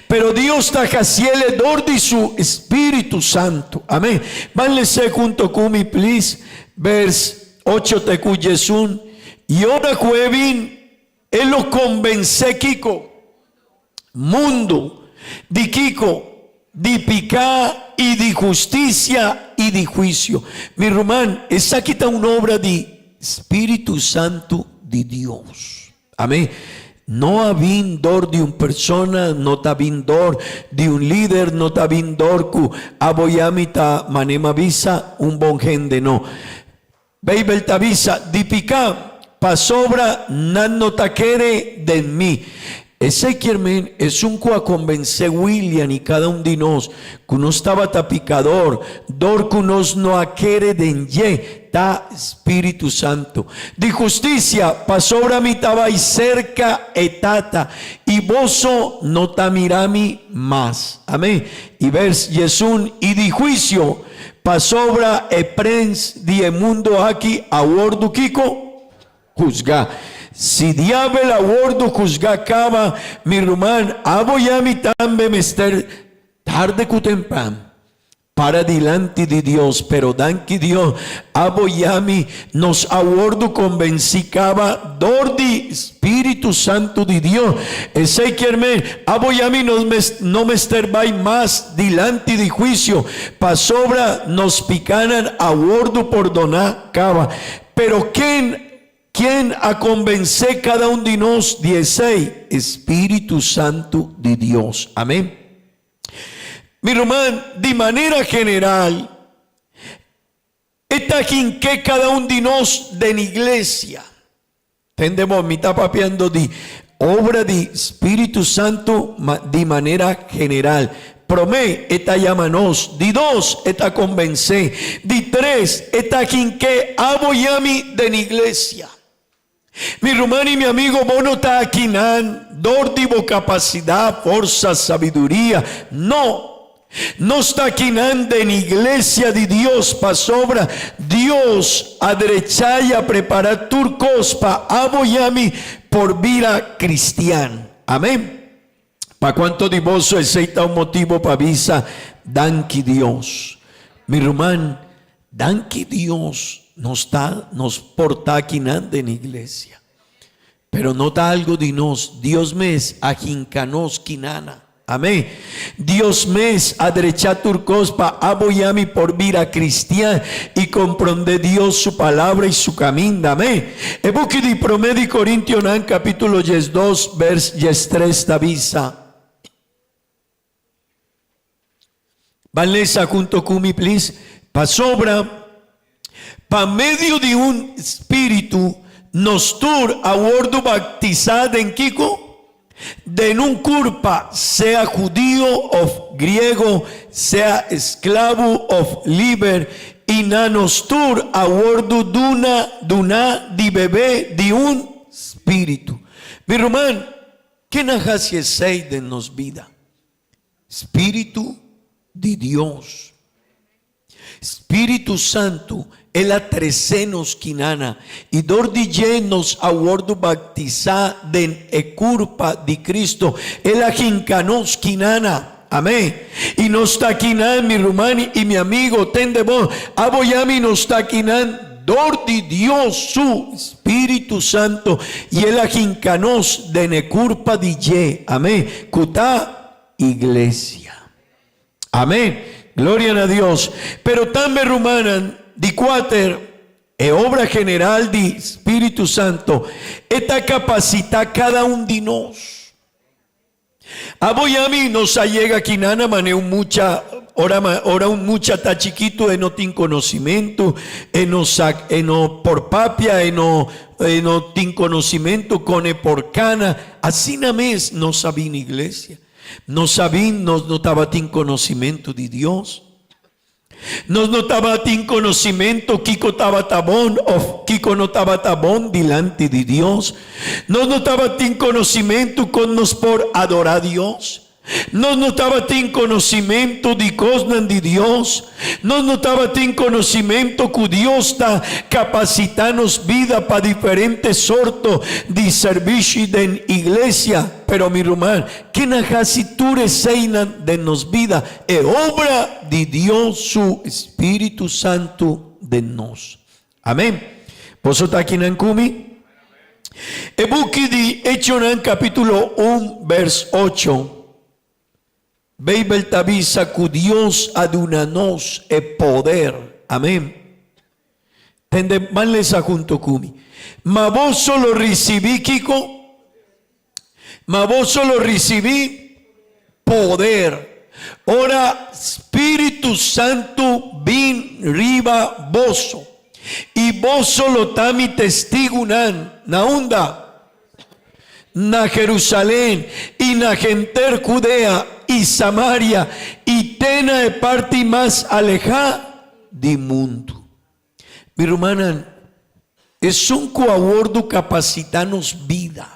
Pero Dios ta haciele dor di su Spiritu Santo. Amen. Ban lese hunto cu mi please vers ocho te cu diesun. Y ora cu e bin, e lo convence kico? Mundo. Di kico? Di pica y di husticia y di huicio. Mi ruman, esaki ta un obra di Spiritu Santo di Dios. Amén. No a bin dor di un persona, no ta bin dor di un lider, no ta bin dor ku abo i ami ta manera mi a bisa un bon hende, no. Beibel ta bisa, Di piká, pasobra nan no ta kere den mi. Esei kier men esun ku a konbensé William i kada un di nos ku nos tabata pikador dor ku nos no a kere den dje, ta Spiritu Santu. Di hustisia, pasobra mi ta bai serka e Tata, i boso no ta mira mi mas. Amen. I bers diesun, I di huisio, pasobra e prens di e mundu aki a wordu kiko? Husgá. Si diabel a wordu husgá kaba, mi ruman, abo i ami tambe mester tarde ku tempran para dilanti di Dios. Pero danki Dios, abo i ami nos a wordu konbensí kaba dor di Spiritu Santu di Dios. Esei kier men, abo i ami nos no mester bai mas dilanti di huisio, pasobra nos pikanan a wordu pordoná kaba. Pero ken, ken a konbensé kada un di nos di esei? E Spiritu Santu di Dios. Amén. Mi ruman, di manera general, e ta hinke kada un di nos den iglesia. Tende bo, mi ta papiando di obra di Spiritu Santu ma di manera general. Promé, e ta yama nos. Di dos, e ta konbensé. Di tres, e ta hinke abo i ami den iglesia. Mi ruman i mi amigo, bo no ta akinan dor di bo kapasidat, forsa, sabiduria. No! Nos ta akinan den iglesia di Dios pasobra Dios a drecha i a prepará tur kos pa abo i ami por bira kristian. Amén. Pa kuantu di boso esei ta un motibu pa bisa danki Dios? Mi ruman, danki Dios nos ta, nos por ta akinan den iglesia. Pero no ta algu di nos, Dios mes a hinka nos kinana. Amén. Dios mes a drecha tur kos pa abo i ami por bira kristian i komprondé Dios su Palabra i su kaminda. Amén. E buki di Promé di Korintionan kapítulo 12 bèrs 13 ta bisa. Ban lesa hunto ku mi please. Pasobra pa medio di un spiritu nos tur a wordu baktisá den kiko? Den un kurpa, sea hudio òf griego, sea esklabu òf liber, i na nos tur a wordu duna duná di bebé di un spiritu. Mi ruman, ken a hasi esei den nos bida? Spiritu di Dios. Spiritu Santu, el a trese nos kinana, i dor di dje nos a wòrdu baktisá den e kurpa di Kristu. El a hinka nos kinana. Amén. I nos ta kinan, mi ruman i mi amigo, tende bon, abo i ami nos ta kinan dor di Dios su Spiritu Santu, i el a hinka nos den e kurpa di dje. Amén. Ku ta iglesia. Amén. Gloria na Dios. Pero tambe rumannan, di kuater, e obra general di Spiritu Santo, e ta kapasitá kada un di nos. Abo i ami nos a yega kinan a manera un mucha, ora ora un mucha ta chikitu e no tin konosimentu, e no sa, e no por papia, e no e no tin konosimentu kon e por kana. Asina mes nos a bini iglesia. Nos a bin, nos no tabatin konosimentu di Dios. Nos no tabatin konosimentu kiko tabata bon òf kiko no tabata bon dilanti di Dios. Nos no tabatin konosimentu kon nos por adorá Dios. Nos no tabatin konosimentu di kosnan di Dios. Nos no tabatin konosimentu ku Dios ta kapasitá nos bida pa diferente sorto di sèrbishi den iglesia. Pero mi ruman, ken a hasi tur eseinan den nos bida? E obra di Dios su Spiritu Santu den nos. Amen. Boso ta akinan ku mi? E buki di Echonan kapítulo un bèrs ocho, Beibel ta bisa ku Dios a duna nos e poder. Amen. Tende, ban lesa hunto ku mi. Ma boso lo risibí kiko? Ma boso lo risibí poder ora Spiritu Santu bin riba boso, i boso lo ta mi testigunan na unda? Na Jerusalén i na henter Judea i Samaria i te na e parti mas alehá di mundu. Mi rumannan, esun ku a wordu kapasitá nos bida,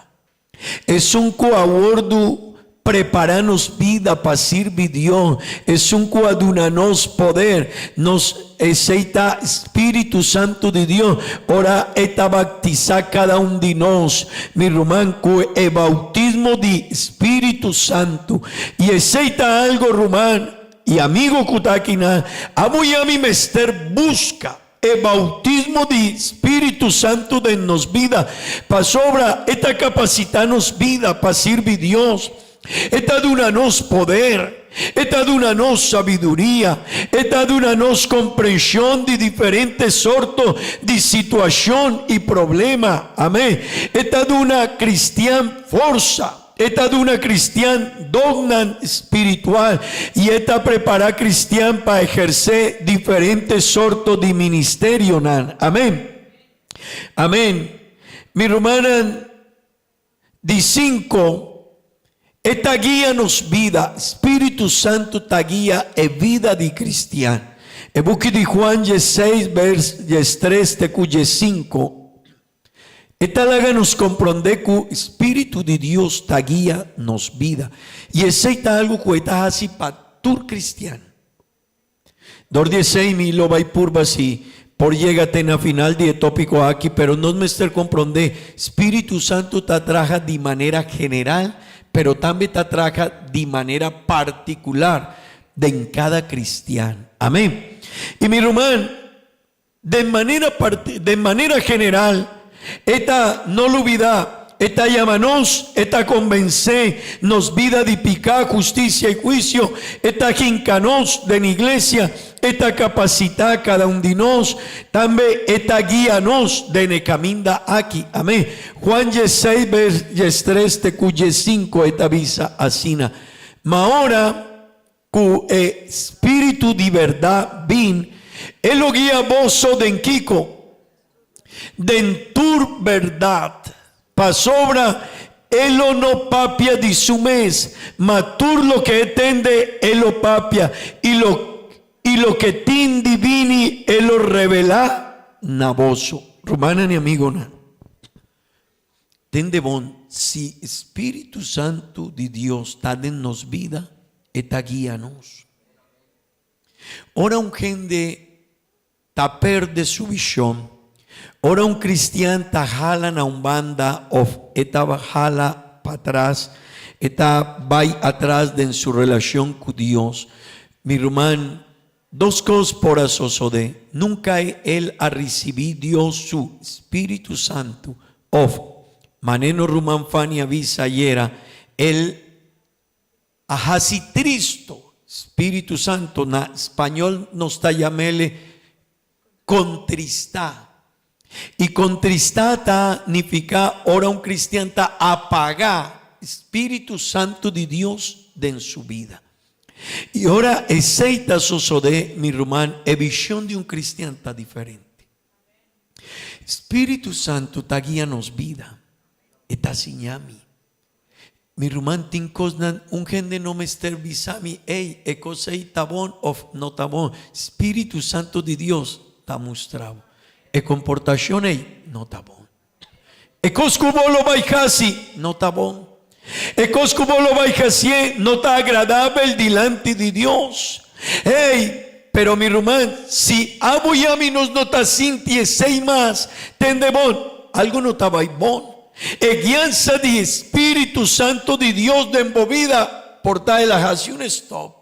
esun ku a wordu prepará nos bida pa sirbi Dios, esun ku a duna nos poder, nos esei ta Spiritu Santu di Dios, ora e ta baktisá kada un di nos, mi ruman, ku e boutismo di Spiritu Santu. I esei ta algo, ruman, I amigo ku ta akinan, abo i ami mester buska e boutismo di Spiritu Santu den nos bida, pasobra e ta kapasitá nos bida pa sirbi Dios, e ta duna nos poder, e ta duna nos sabiduria, e ta duna nos komprenshon di diferente sorto di situashon i problema. Amén. E ta duna kristian forsa. E ta duna kristian donnan spiritual i e ta prepará kristian pa ehersé diferente sorto di ministerionan. Amén. Amén. Mi rumannan, di sinku, e ta guia nos bida. Spiritu Santu ta guia e bida di kristian. E buki di Juan diesseis bers diestres te ku diesinku. E ta laga nos komprondé ku spiritu di Dios ta guia nos bida, i esei ta algu ku e ta hasi pa tur kristian. Dor di esei mi lo bai purba si por yega te na final di e tópiko aki, pero nos mester komprondé spiritu santu ta traha di manera general, pero tambe ta traha di manera partikular den kada kristian. Amén. I mi ruman, Den manera den manera general, e ta no lubidá, e ta yama nos, e ta konvensé nos bida di piká, hustisia i huisio, e ta hinka nos den iglesia, e ta kapasitá kada un di nos, tambe e ta guia nos den e kaminda aki. Amén. Juan diesseis bers diestres te ku diessinko e ta bisa asina, Ma ora Ku e Spiritu di bèrdat bin, e lo guia boso den kiko? Den tur bèrdat. Pasobra e lo no papia di su mes, ma tur loke e tende e lo papia, i lo i loke tin di bini e lo revelá na boso. Rumannan i amigonan. Tende bon, si Spiritu Santu di Dios ta den nos bida, e ta guia nos. Ora un hende ta perde su vishon, ora un kristian ta hala na un banda òf e ta hala patras, e ta bai atras den su relashon ku Dios, mi ruman, Dos kos por a sosodé, nunka el a risibí Dios su spiritu santu, òf, manera nos ruman Fanny a bisa ayera, el a hasi tristu spiritu santu, na spañol nos ta yam'el kontristá. I kontristá ta nifiká ora un kristian ta apagá spiritu santu di Dios den su bida. I ora esei ta sosodé, mi ruman, e vishon di un kristian ta diferente. Spiritu Santu ta guia nos bida. E ta siña mi. Mi ruman, tin kosnan un hende no mester bisa mi, Ey, e kos ei ta bon òf no ta bon. Spiritu Santu di Dios ta mustra bo. E komportashon ei no ta bon. E kos ku bo lo bai hasi no ta bon. E kos ku bo lo bai hasié no ta agradabel dilanti di Dios. Hey, pero mi ruman, si abo i ami nos no ta sinti esei mas, tende bon, algu no ta bai bon. E guiansa di Spiritu Santu di Dios den bo bida por ta el a hasi un stòp.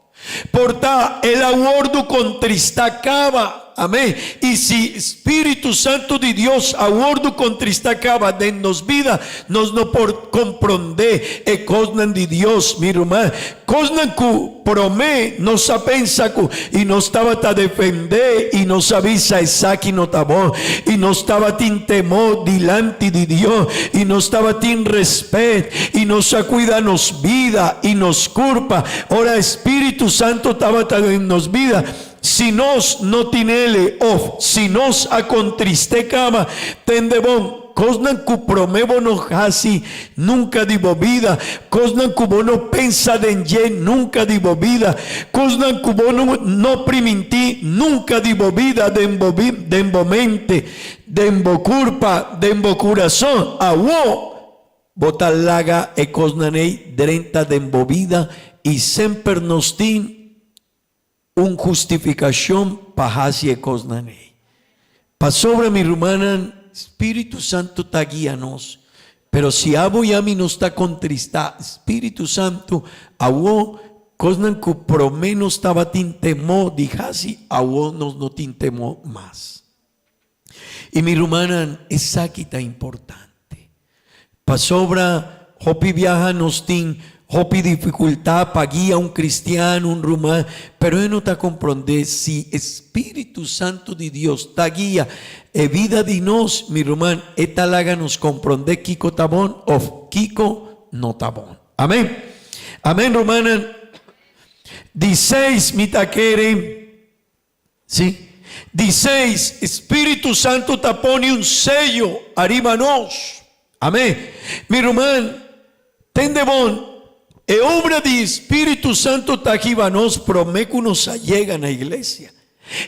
Por ta el a wòrdu kontristá kaba. Amén. I si Spiritu Santu di Dios a wòrdu kontristá kaba den nos bida, nos no por komprondé e kosnan di Dios, mi ruman. Kosnan ku promé nos a pensa ku i nos tabata defendé i nos a bisa esaki no ta bon i nos tabatin temor dilanti di Dios i nos tabatin rèspèt i nos a kuida nos bida i nos kurpa ora e Spiritu Santu tabata den nos bida. Si nos no tin ele of si nos a kontrist'é kaba, tende bon, kosnan ku promé bo no hasi nunka di bo bida, kosnan ku bo no pensa den dje nunka di bo bida, kosnan ku bo no primintí nunka di bo bida den bo den bo mente, den bo kurpa, den bo kurason, awó bo ta laga e kosnan ei drenta den bo bida i semper nos tin Un hustifikashon pa hasi e kosnan ei. Pasobra, mi rumannan, Spiritu Santu ta guia nos. Pero si abo i ami nos ta kontristá Spiritu Santu, awó kosnan ku promé nos tabatin temó di hasi, awó nos no tin temó mas. I mi rumannan, esaki ta importante. Pasobra hopi biaha nos tin hopi difikultat pa guia un kristian, un ruman, pero e no ta komprondé si e spiritu santu di Dios ta guia e bida di nos, mi ruman, e ta laga nos komprondé kiko ta bon òf kiko no ta bon. Amèn. Amèn rumannan. Di seis mi ta kere. Sí. Di seis, Spiritu Santu ta pone un seyo ariba nos. Amén. Mi ruman, tende bon, e obra di Spiritu Santu ta hiba nos promé ku nos a yega na iglesia.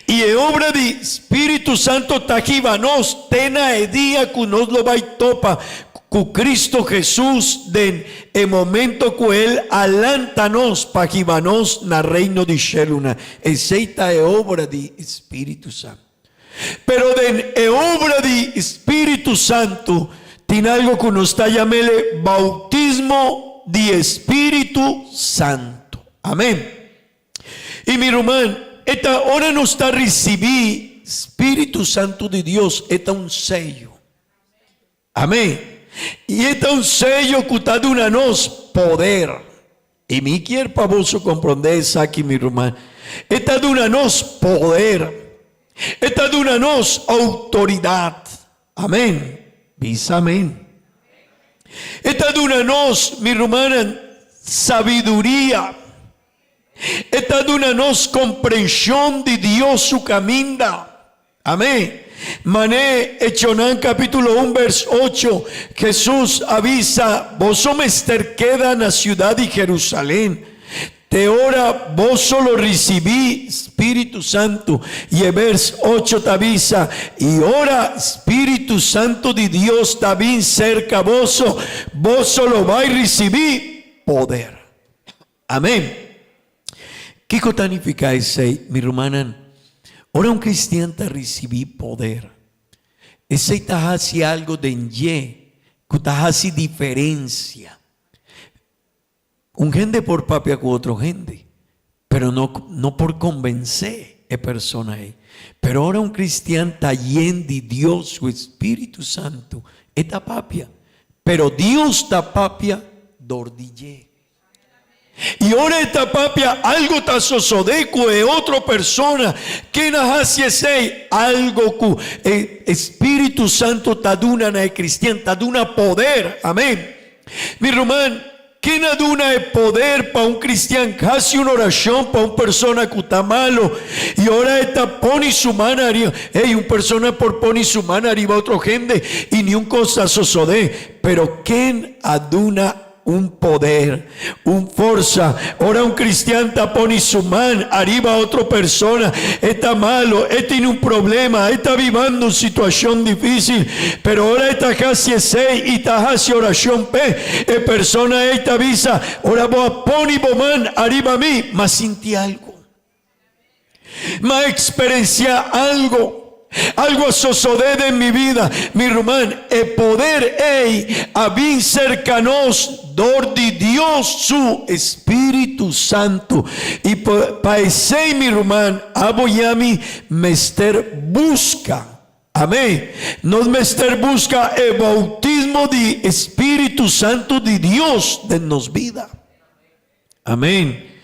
I e obra di Spiritu Santu ta hiba nos te na e dia ku nos lo bai topa ku Cristo Jesus den e momento ku El a lanta nos pa hiba nos na Reino di Shelunan. Esei ta e obra di Spiritu Santu. Pero den e obra di Spiritu Santu tin algo ku nos ta yam'ele bautismo di Spiritu Santu. Amen. I mi ruman, e ta ora nos ta risibí Spiritu Santu di Dios, e ta un seyo. Amén. I e ta un seyo ku ta duna nos poder. I mi kier pa boso komprondé esaki, mi ruman. E ta duna nos poder. E ta duna nos outoridat. Amén. Bisa amén. E ta duna nos, mi rumannan, sabiduria. E ta duna nos komprenshon di Dios su kaminda. Amén. Mané Echonan capítulo un vers ocho, Jesús a bisa, Boso mester keda na ciudad di Jerusalén, te ora boso lo ricibí Spiritu Santu. Y e vers ocho ta bisa, Y ora Spiritu Santu di Dios ta bin cerca boso, boso lo bai ricibí poder. Amén. Kiko ta nifiká esei, mi rumannan? Ora un kristian ta risibí poder, esei ta hasi algu den dje ku ta hasi diferensia. Un hende por papia ku otro hende, pero no no por konbensé e persona ei. Pero ora un kristian ta yen di Dios su spiritu santu, e ta papia, pero Dios ta papia dor di dje. I ora e ta papia, algo ta sosodé ku e otro persona. Ken a hasi esei? Algo ku e spiritu santu ta duna na e kristian, ta duna poder. Amén. Mi ruman, ken a duna e poder pa un kristian hasi un orashon pa un persona ku ta malu? I ora e ta pone su man ariba, ey, un persona por pone su man ariba otro hende i niun kos ta sosodé. Pero ken a duna Un poder, un forsa. Ora un cristian ta pone su man ariba otro persona, e ta malo, e tin un problema, e ta bibando un situacion dificil, pero ora e ta haci esey y ta haci oracion p'e, e persona ey ta bisa, Ora bo a pone bo man ariba mi, m'a sinti algo. M'a experencia algo. Algo a sosode den mi bida. Mi ruman, e poder ey a bin cerca nos dor di Dios su Espíritu Santo. Y pa esey, mi ruman, abo y ami mester busca. Amén. Nos mester busca e bautismo di Espíritu Santo di Dios den nos bida. Amén.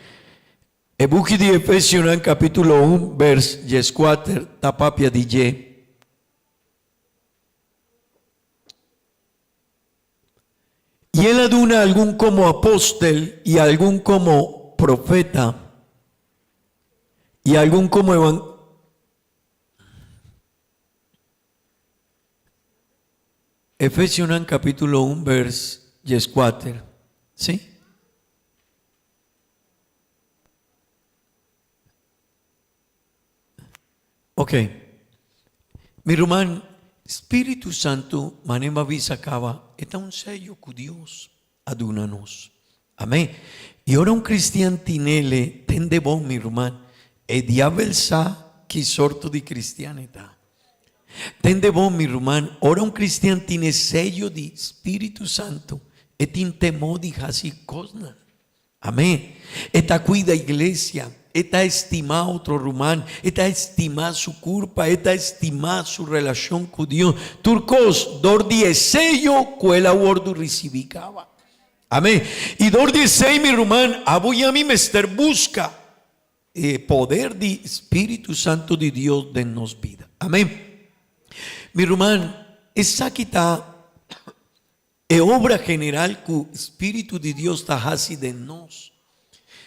E buki di Efesionan kapítulo un bèrs dieskuater ta papia di dje. I el a duna algun komo apòstel i algun komo profeta i algun komo evan. Efesionan kapítulo un bèrs dieskuater, sí? Ok. Mi ruman, Spiritu Santu, manera mi a bisa caba, e ta un seyo cu Dios a duna nos. Amen. Y ora un cristian tinele, tende bon, mi ruman, e diabel sa ki sorto di cristian e ta. Tende bon, mi ruman, ora un cristian tin e seyo di Spiritu Santu, e tin temor di haci cosnan. Amén. E ta cuida iglesia, e ta estima otro ruman, e ta estima su curpa, e ta estima su relacion cu Dios. Tur cos dor di e seyo cu el a wordu ricibi caba. Amén. Y dor di esey, mi ruman, abo y ami mester busca e poder di Spiritu Santu di Dios den nos bida. Amén. Mi ruman, esaki ta. E obra general ku Spiritu di Dios ta hasi den nos.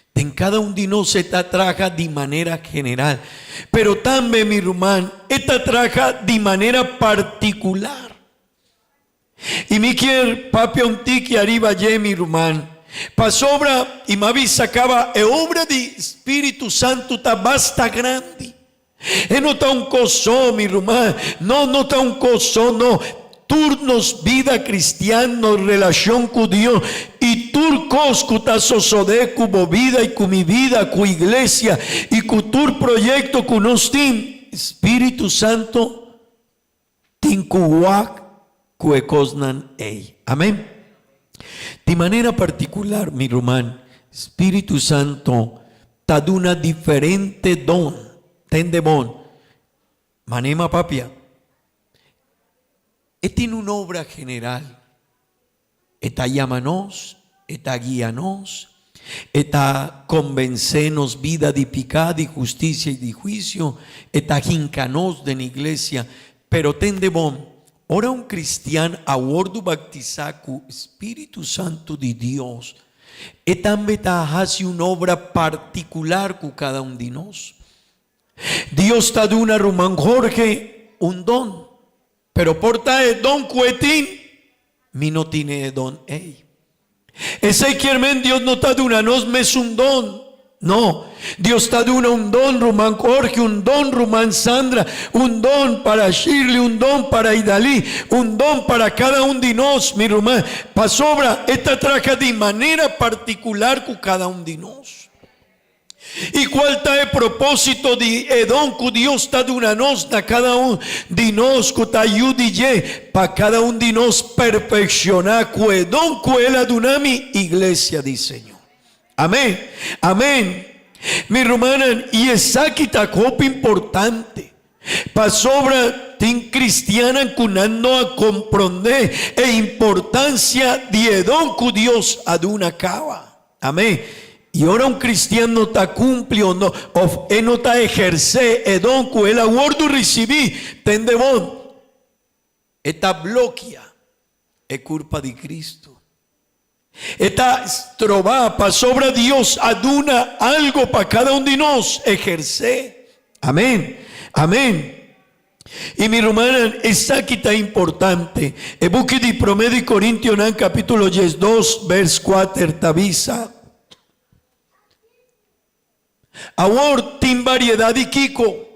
Den kada un di nos e ta traha di manera general, pero tambe, mi ruman, e ta traha di manera partikular. I mi kier papia un tiki ariba dje, mi ruman, pasobra i mi a bisa kaba e obra di Spiritu Santu ta basta grandi. E no ta un kos so, mi ruman, no, no ta un kos so, no. Tur nos bida kristian, nos relashon ku Dios i tur kos ku ta sosodé ku bo bida i ku mi bida, ku iglesia i ku tur proyekto ku nos tin, Spiritu Santu tin ku wak ku e kosnan ei. Amen. Di manera partikular, mi ruman, Spiritu Santu ta duna diferente don. Tende bon. Manema papia. E tin un obra general. E ta yama nos, e ta guia nos, e ta konbensé nos bida di piká, di hustisia i di huisio, e ta hinka nos den iglesia. Pero tende bon, ora un kristian a wòrdu baktisá ku spiritu santu di Dios, e tambe ta hasi un obra partikular ku kada un di nos. Dios ta duna ruman Jorge un don, pero por ta e don ku e tin, mi no tine e don ei. Esei kier men Dios no ta duna nos mesun don. No, Dios ta duna un don ruman Jorge, un don ruman Sandra, un don para Shirley, un don para Idalí, un don para kada un di nos, mi ruman, pasobra e ta traha di manera partikular ku kada un di nos. I kual ta e propósito di e don ku Dios ta duna nos na kada un di nos ku ta yu di dje? Pa kada un di nos perfekshoná ku e don ku el a duna mi, Iglesia di Señor. Amén. Amén. Mi rumannan, i esaki ta hopi importante, pasobra tin kristiannan ku nan no a komprondé e importansia di e don ku Dios a duna kaba. Amén. I ora un cristian no ta cumpli o no, of e no ta ehercé e don cu el a wordu ricibí, tende bon, e ta blokia e curpa di Cristo. E ta strobá pasobra Dios a duna algo pa cada un di nos ehercé. Amén. Amén. I mi rumannan, esaki ta importante. E buki di Promé di Korintionan kapítulo diesdos bèrs kuater ta bisa, Awor tin bariedat di kiko?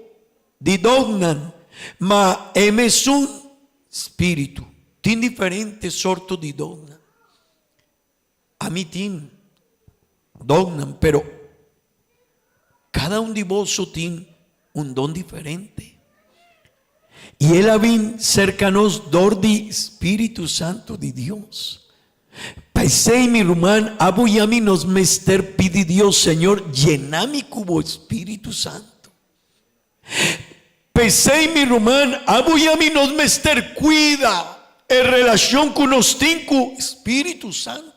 Di donnan, ma e mesun Spiritu. Tin diferente sorto di donnan. Ami tin donnan, pero kada un di boso tin un don diferente. I el a bin serka nos dor di Spiritu Santu di Dios. P'esei, mi ruman, abo i ami nos mester pidi Dios, Señor, yena mi ku bo Spiritu Santu. P'esei, mi ruman, abo i ami nos mester kuida e relashon ku nos tin ku Spiritu Santu.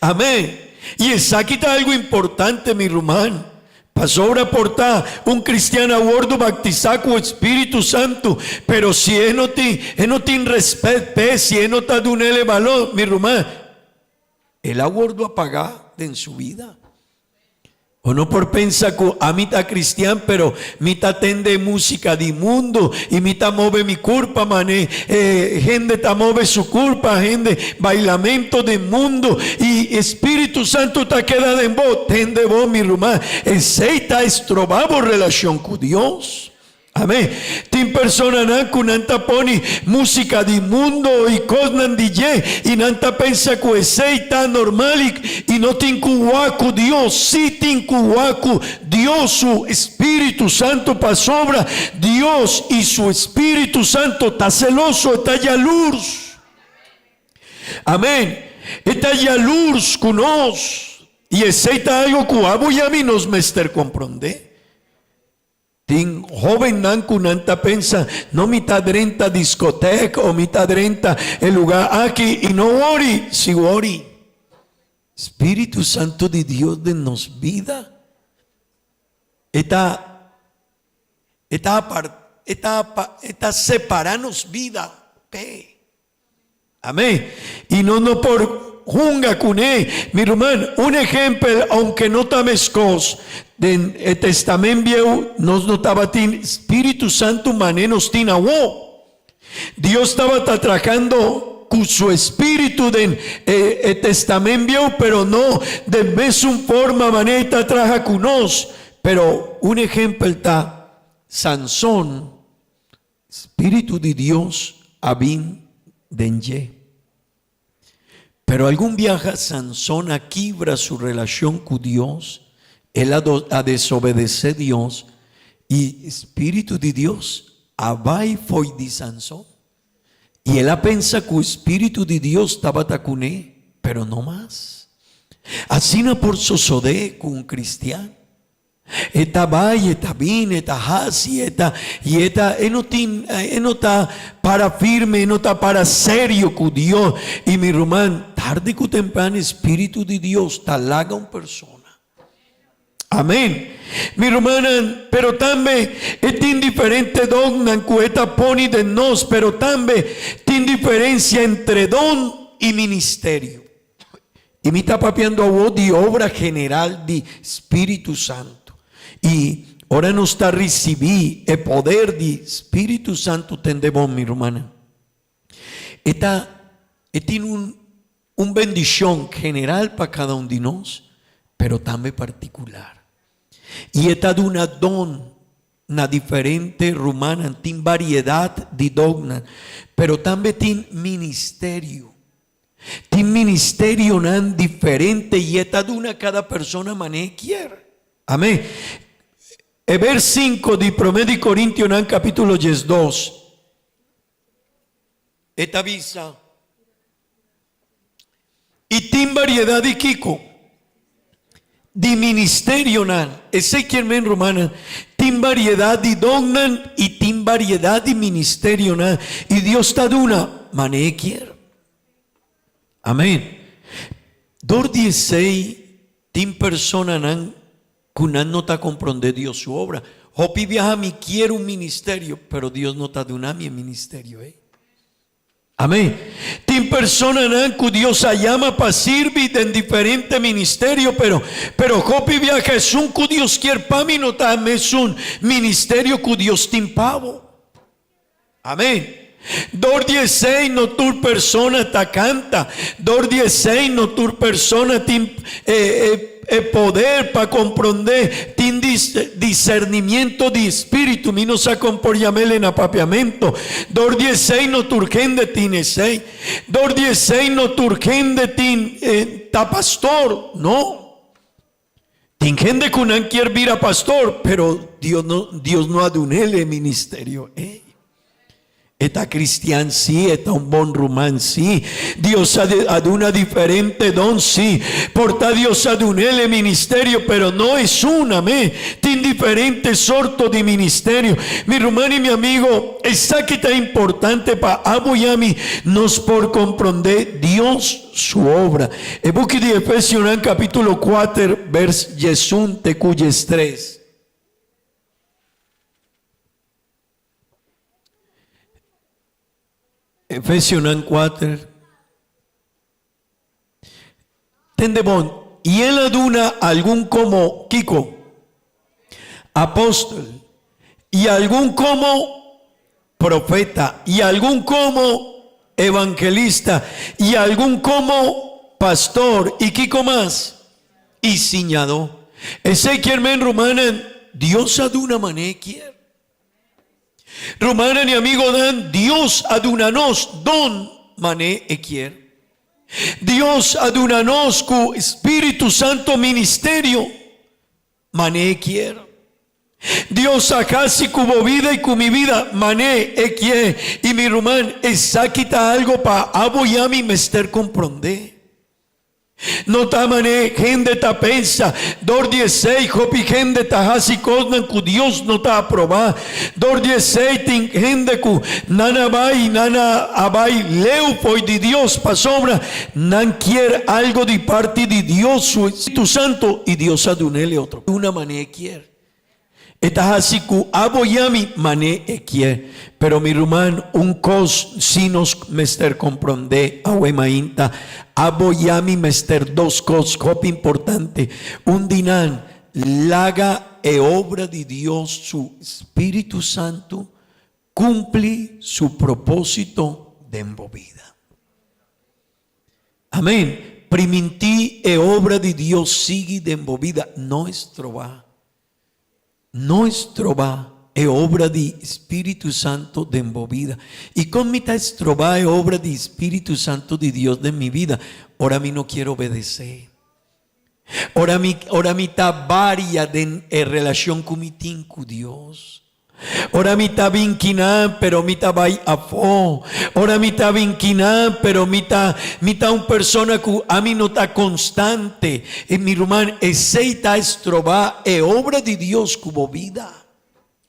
Amén. I esaki ta algu importante, mi ruman. Pasobra por ta un kristian a wòrdu baktisá ku Spiritu Santu, pero si e no tin, e no tin rèspèt p'e, si e no ta dun'el e balor, mi ruman, el a wòrdu apagá den su bida. Bo no por pensa ku ami ta kristian pero mi ta tende músika di mundu i mi ta move mi kurpa mane e hende ta move su kurpa, hende bailamento den mundu i e Spiritu Santu ta keda den bo. Tende bo mi ruman, esei ta estroba bo relashon ku Dios. Amén. Tin personanan ku nan ta poni músika di mundo i kosnan di dje i nan ta pensa ku esei ta normal i i no tin ku wak ku Dios. Sí tin ku wak ku Dios su Spiritu Santu pasobra Dios i su Spiritu Santu ta seloso, e ta yalurs. Amén. E ta yalurs ku nos i esei ta algo ku abo i ami nos mester komprondé. Tin hóbennan ku nan ta pensa, No mi ta drenta diskotek o mi ta drenta e lugá aki i no wori, si wori. Spiritu Santu di Dios den nos bida e ta e ta e ta e ta separá nos bida p'e. Amén. I nos no por hunga kuné. Mi ruman, un ehèmpel, ounke no ta meskos, den e Testament Bieu nos no tabatin Spiritu Santu manera nos tin awor. Dios tabata trahando ku su Spiritu den e Testament Bieu, pero no den mesun forma manera e ta traha ku nos. Pero un ehèmpel ta Sanson. Spiritu di Dios a bin den dje. Pero algun biaha Sanson a kibra su relashon ku Dios, el a a desobedesé Dios i Spiritu di Dios a bai fo'i di Sanson. I el a pensa ku Spiritu di Dios tabata kuné, pero no mas. Asina por sosodé ku un kristian. E ta bai, e ta bini, e ta hasi, e ta, i e ta, e no tin, e no ta para firme, e no ta para serio ku Dios. I mi ruman, tarde ku tempran e Spiritu di Dios ta laga un persona. Amen. Mi rumannan, pero tambe e tin diferente donnan ku e ta poni den nos, pero tambe tin diferensia entre don i ministerio. I mi ta papiando awor di obra general di Spiritu Santu. I ora nos ta risibí e poder di Spiritu Santu, tende bon, mi rumannan, e ta, e tin un, un bendishon general pa kada un di nos, pero tambe partikular. I e ta duna don na diferente rumannan, tin variedat di donnan, pero tambe tin ministerio. Tin ministerionan diferente y e ta duna cada persona mane e kier. Amén. E vers 5 di Prome di Corintionan capítulo 12. E ta bisa, Y tin variedad di kico? Di ministerionan. Esey kier men, rumannan, tin variedad di donnan y tin variedad di ministerionan. Y Dios ta duna mane e kier. Amen. Dor di esey tin personanan cu nan no ta comprende Dios su obra. Hopi biaha mi kier un ministerio, pero Dios no ta duna mi e ministerio ey. Amén. Tin personanan ku Dios a yama pa sirbi den diferente ministerio, pero pero hopi biaha esun ku Dios kier pa mi no ta mesun ministerio ku Dios tin pa bo. Amén. Dor di esei no tur persona ta kanta, dor di esei no tur persona tin e e E poder pa komprondé tin disernimiento di spiritu, mi no sa kon por yam'el en apapiamento. Dor di esei no tur hende tin esei. Dor di esei no tur hende tin ta pastor. No. Tin hende ku nan kier bira pastor, pero Dios no Dios no a dun'el e ministerio ei. E ta cristian sí, e ta un bon ruman sí. Dios a a duna diferente don sí. Por ta Dios a dun'el e ministerio, pero no es un, amén. Tin diferente sorto di ministerio. Mi ruman y mi amigo, esaki ta importante pa abo y ami nos por comprende Dios su obra. E buki di Efesionan capitulo cuater vers diesun te cu diestres. Efesionan kuater. Tende bon, i el a duna algun komo kiko? Apòstel, i algun komo profeta, i algun komo evangelista, i algun komo pastor, i kiko mas? I siñadó. Esei kier men, rumannan, Dios a duna manera e kier. Rumannan i amigonan, Dios a duna nos don mané e kier. Dios a duna nos ku Spiritu Santo ministerio mané e kier. Dios a hasi ku bo bida i ku mi bida mané e kier. I mi ruman, esaki ta algo pa abo i ami mester komprondé. No ta manera hende ta pensa. Dor di esei hopi hende ta hasi kosnan ku Dios no ta aprobá. Dor di esei tin hende ku nan a bai i nan a bai leu fo'i di Dios pasobra nan kier algo di parti di Dios su Spiritu Santo i Dios a dun'el e otro. Una manera e kier. E ta hasi ku abo i ami man'é e kier. Pero mi ruman, un kos sí nos mester komprondé awe mainta, abo i ami mester dos kos hopi importante. Un di nan, laga e obra di Dios su Spiritu Santu kumpli su propósito den bo bida. Amén. Primintí e obra di Dios sigui den bo bida, no estrobá. No estrobá e obra di Spiritu Santo den bo bida. I kon mi ta estrobá e obra di Spiritu Santo di Dios den mi bida? Ora mi no kier obedesé. Ora mi, ora mi ta varia den e relashon ku mi tin ku Dios. Ora mi ta bin kinan, pero mi ta bai afó. Ora mi ta bin kinan, pero mi ta, mi ta un persona ku ami no ta konstante. I mi ruman, esei ta estrobá e obra di Dios ku bo bida.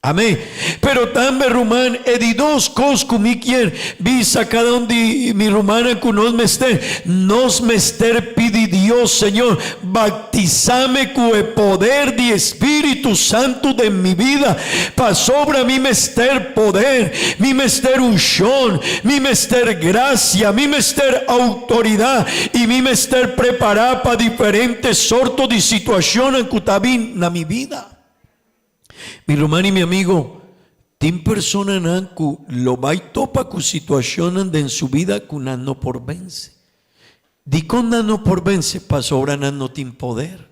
Amén. Pero tambe, ruman, e di dos kos ku mi kier bisa kada un di mi rumannan ku nos mester, nos mester pidi Dios, Señor, Baptisame ku e poder di e Spiritu Santu den mi bida, pasobra mi mester poder, mi mester unshon, mi mester grasia, mi mester outoridat i mi mester prepará pa diferente sorto di situashonnan ku ta bin na mi bida. Mi ruman i mi amigo, tin personanan ku lo bai topa ku situashonnan den su bida ku nan no por vense. Dikon nan no por vense? Pasobra nan no tin poder.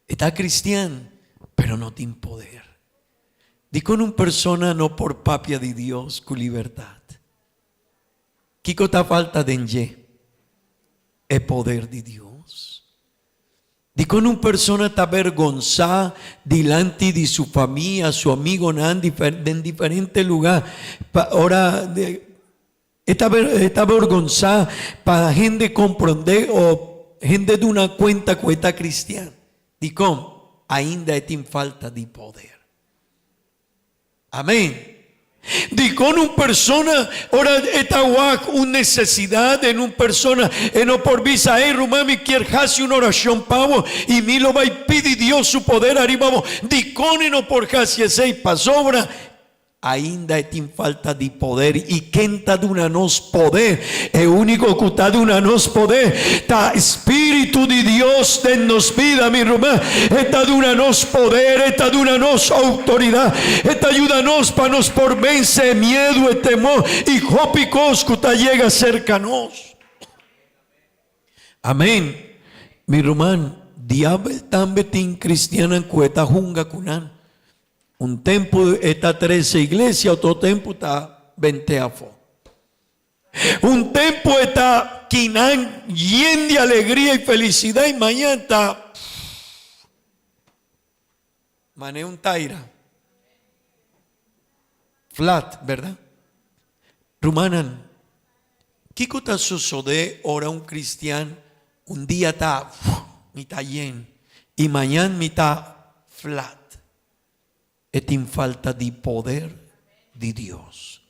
E ta kristian, pero no tin poder. Dikon un persona no por papia di Dios ku libertat? Kiko ta falta den dje? E poder di Dios. Dikon un persona ta bergonsá dilanti di su famia, su amigonan den diferente lugá pa ora e ta e ta bergonsá pa hende komprondé o hende duna kuenta ku e ta kristian? Dikon? Ainda e tin falta di poder. Amén. Dikon un persona ora e ta wak un nesesidat den un persona e no por bisa, Hey ruman mi kier hasi un orashon pa bo i mi lo bai pidi Dios su poder ariba bo. Dikon e no por hasi esei? Pasobra ainda e tin falta di poder. I ken ta duna nos poder? E úniko ku ta duna nos poder ta Spiritu di Dios den nos bida, mi ruman. E ta duna nos poder, e ta duna nos outoridat, e ta yuda nos pa nos por vense e miedu, e temor i hopi kos ku ta yega serka nos. Amén. Mi ruman, diabel tambe tin kristiannan ku e ta hunga ku nan. Un tempu e ta trese iglesia, otro tempu ta bent'é afó. Un tempu e ta kinan yen di alegria i felisidat i mañan ta manera un taira flat, bèrdat? Rumannan, kiko ta sosodé ora un kristian un dia ta mi ta yen i mañan mi ta flat? E tin falta di poder di Dios.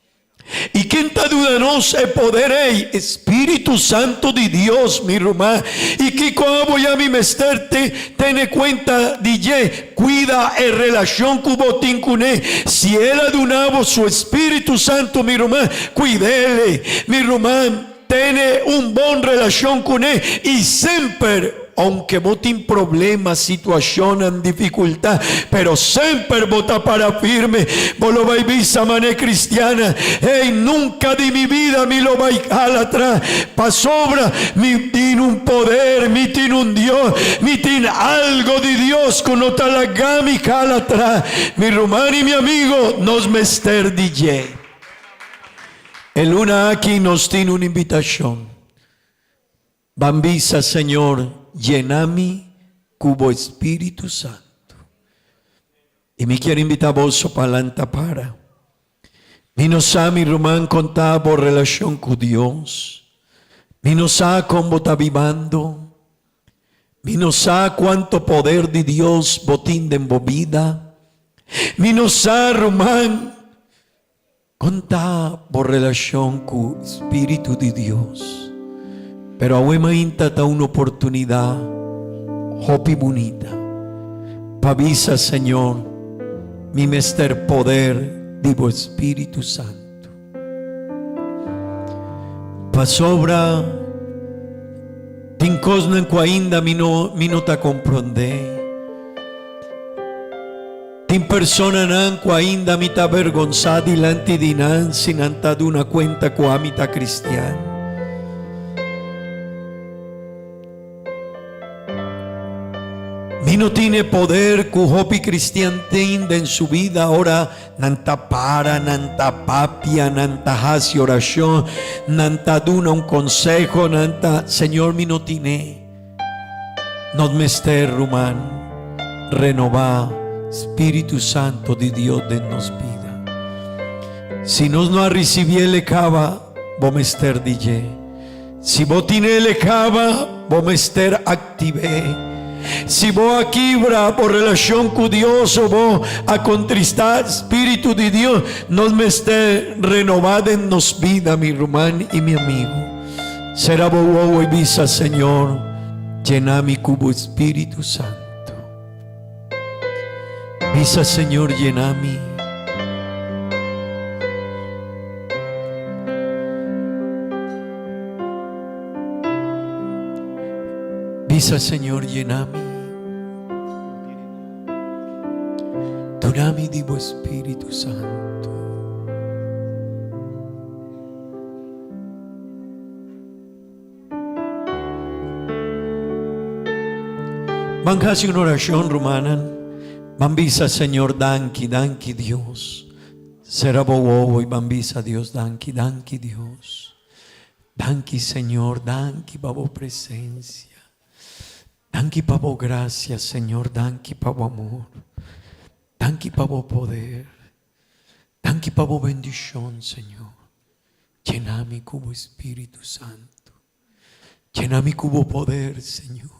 I ken ta duna nos e poder ei? E Spiritu Santu di Dios, mi ruman. I kiko abo i ami mester te tene kuenta di dje? Kuida e relashon ku bo tin kuné. Si El a duna bo su Spiritu Santu, mi ruman, kuid'el. Mi ruman, Tene un bon relashon kuné i semper, ounke bo tin problema, situashonnan, difikultat, pero semper bo ta para firme. Bo lo bai bisa manera kristiana, Hey, nunka di mi bida mi lo bai hala atras, pasobra mi tin un poder, mi tin un Dios, mi tin algo di Dios ku no ta laga mi hala atras. Mi ruman i mi amigo, nos mester di dje. E luna aki nos tin un invitashon. Ban bisa, Señor, yena mi ku bo Spiritu Santu. I mi kier invita boso pa lanta para. Mi no sa, mi ruman, kon ta bo relashon ku Dios. Mi no sa kon bo ta bibando. Mi no sa kuantu poder di Dios bo tin den bo bida. Mi no sa, ruman, Kon ta bo relashon ku Spiritu di Dios? Pero awe mainta ta un oportunidat hopi bunita. Pa bisa, Señor, mi mester poder di bo Spiritu Santu. Pasobra tin kosnan ku ainda mi no mi no ta komprondé. Tin personanan ku ainda mi ta avergonsá dilanti di nan si nan ta duna kuenta ku ami ta kristian. Mi no tin e poder ku hopi kristian tin den su bida ora nan ta para, nan ta papia, nan ta hasi orashon, nan ta duna un konseho, nan ta, Señor mi no tine. Nos mester, ruman, renobá Spiritu Santo di Dios den nos bida. Si nos no a risibié el kaba, bo mester di dje. Si bo tin el e kaba, bo mester aktiv'é. Si bo a kibra bo relashon ku Dios o bo a kontristá Spiritu di Dios, nos mester renobá den nos bida, mi ruman i mi amigu. Sera bo wowo i bisa, Señor, yena mi ku bo Spiritu Santu. Bisa, Señor, yena mi. Bisa, Señor, yena mi. Duna mi di bo Spiritu Santu. Ban hasi un orashon, rumannan. Ban bisa Señor danki, danki Dios. Sera bo wowo i ban bisa Dios danki, danki Dios. Danki Señor, danki pa bo presencia. Danki pa bo gracia, Señor, danki pa bo amor. Danki pa bo poder. Danki pa bo bendishon, Señor. Yena mi ku bo Spiritu Santu. Yena mi ku bo poder, Señor.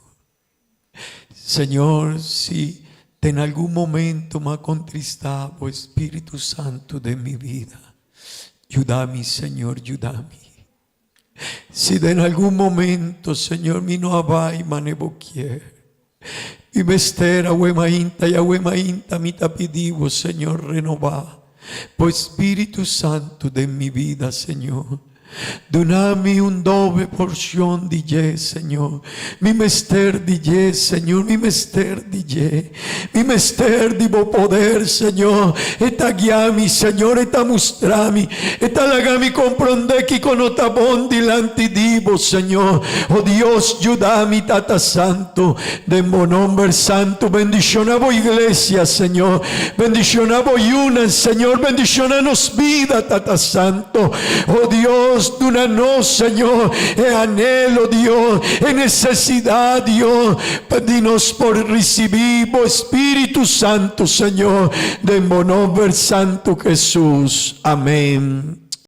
Señor, si den algun momento m'a kontristá bo Spiritu Santu den mi bida, yuda mi, Señor, yuda mi. Si den algun momento, Señor, mi no a bai mane bo kier, mi mester awe mainta i awe mainta mi ta pidi bo, Señor, renobá bo Spiritu Santu den mi bida, Señor. Duna mi un dobe porcion di dje, Señor. Mi mester di dje, Señor, mi mester di dje. Mi mester di bo poder, Señor. E ta guia mi, Señor, e ta mustra mi, e ta laga mi komprondé kiko no ta bon dilanti di bo, Señor. O Dios, yuda mi, Tata Santu. Den bo nomber santu, bendishoná bo iglesia, Señor. Bendishoná bo yunan, Señor. Bendishoná nos bida, Tata Santu. O Dios, duna nos, Señor, e anhelo, Dios, e nesesidat, Dios, pa di nos por risibí bo Spiritu Santu, Señor, den bo nomber santu, Jesús. Amén.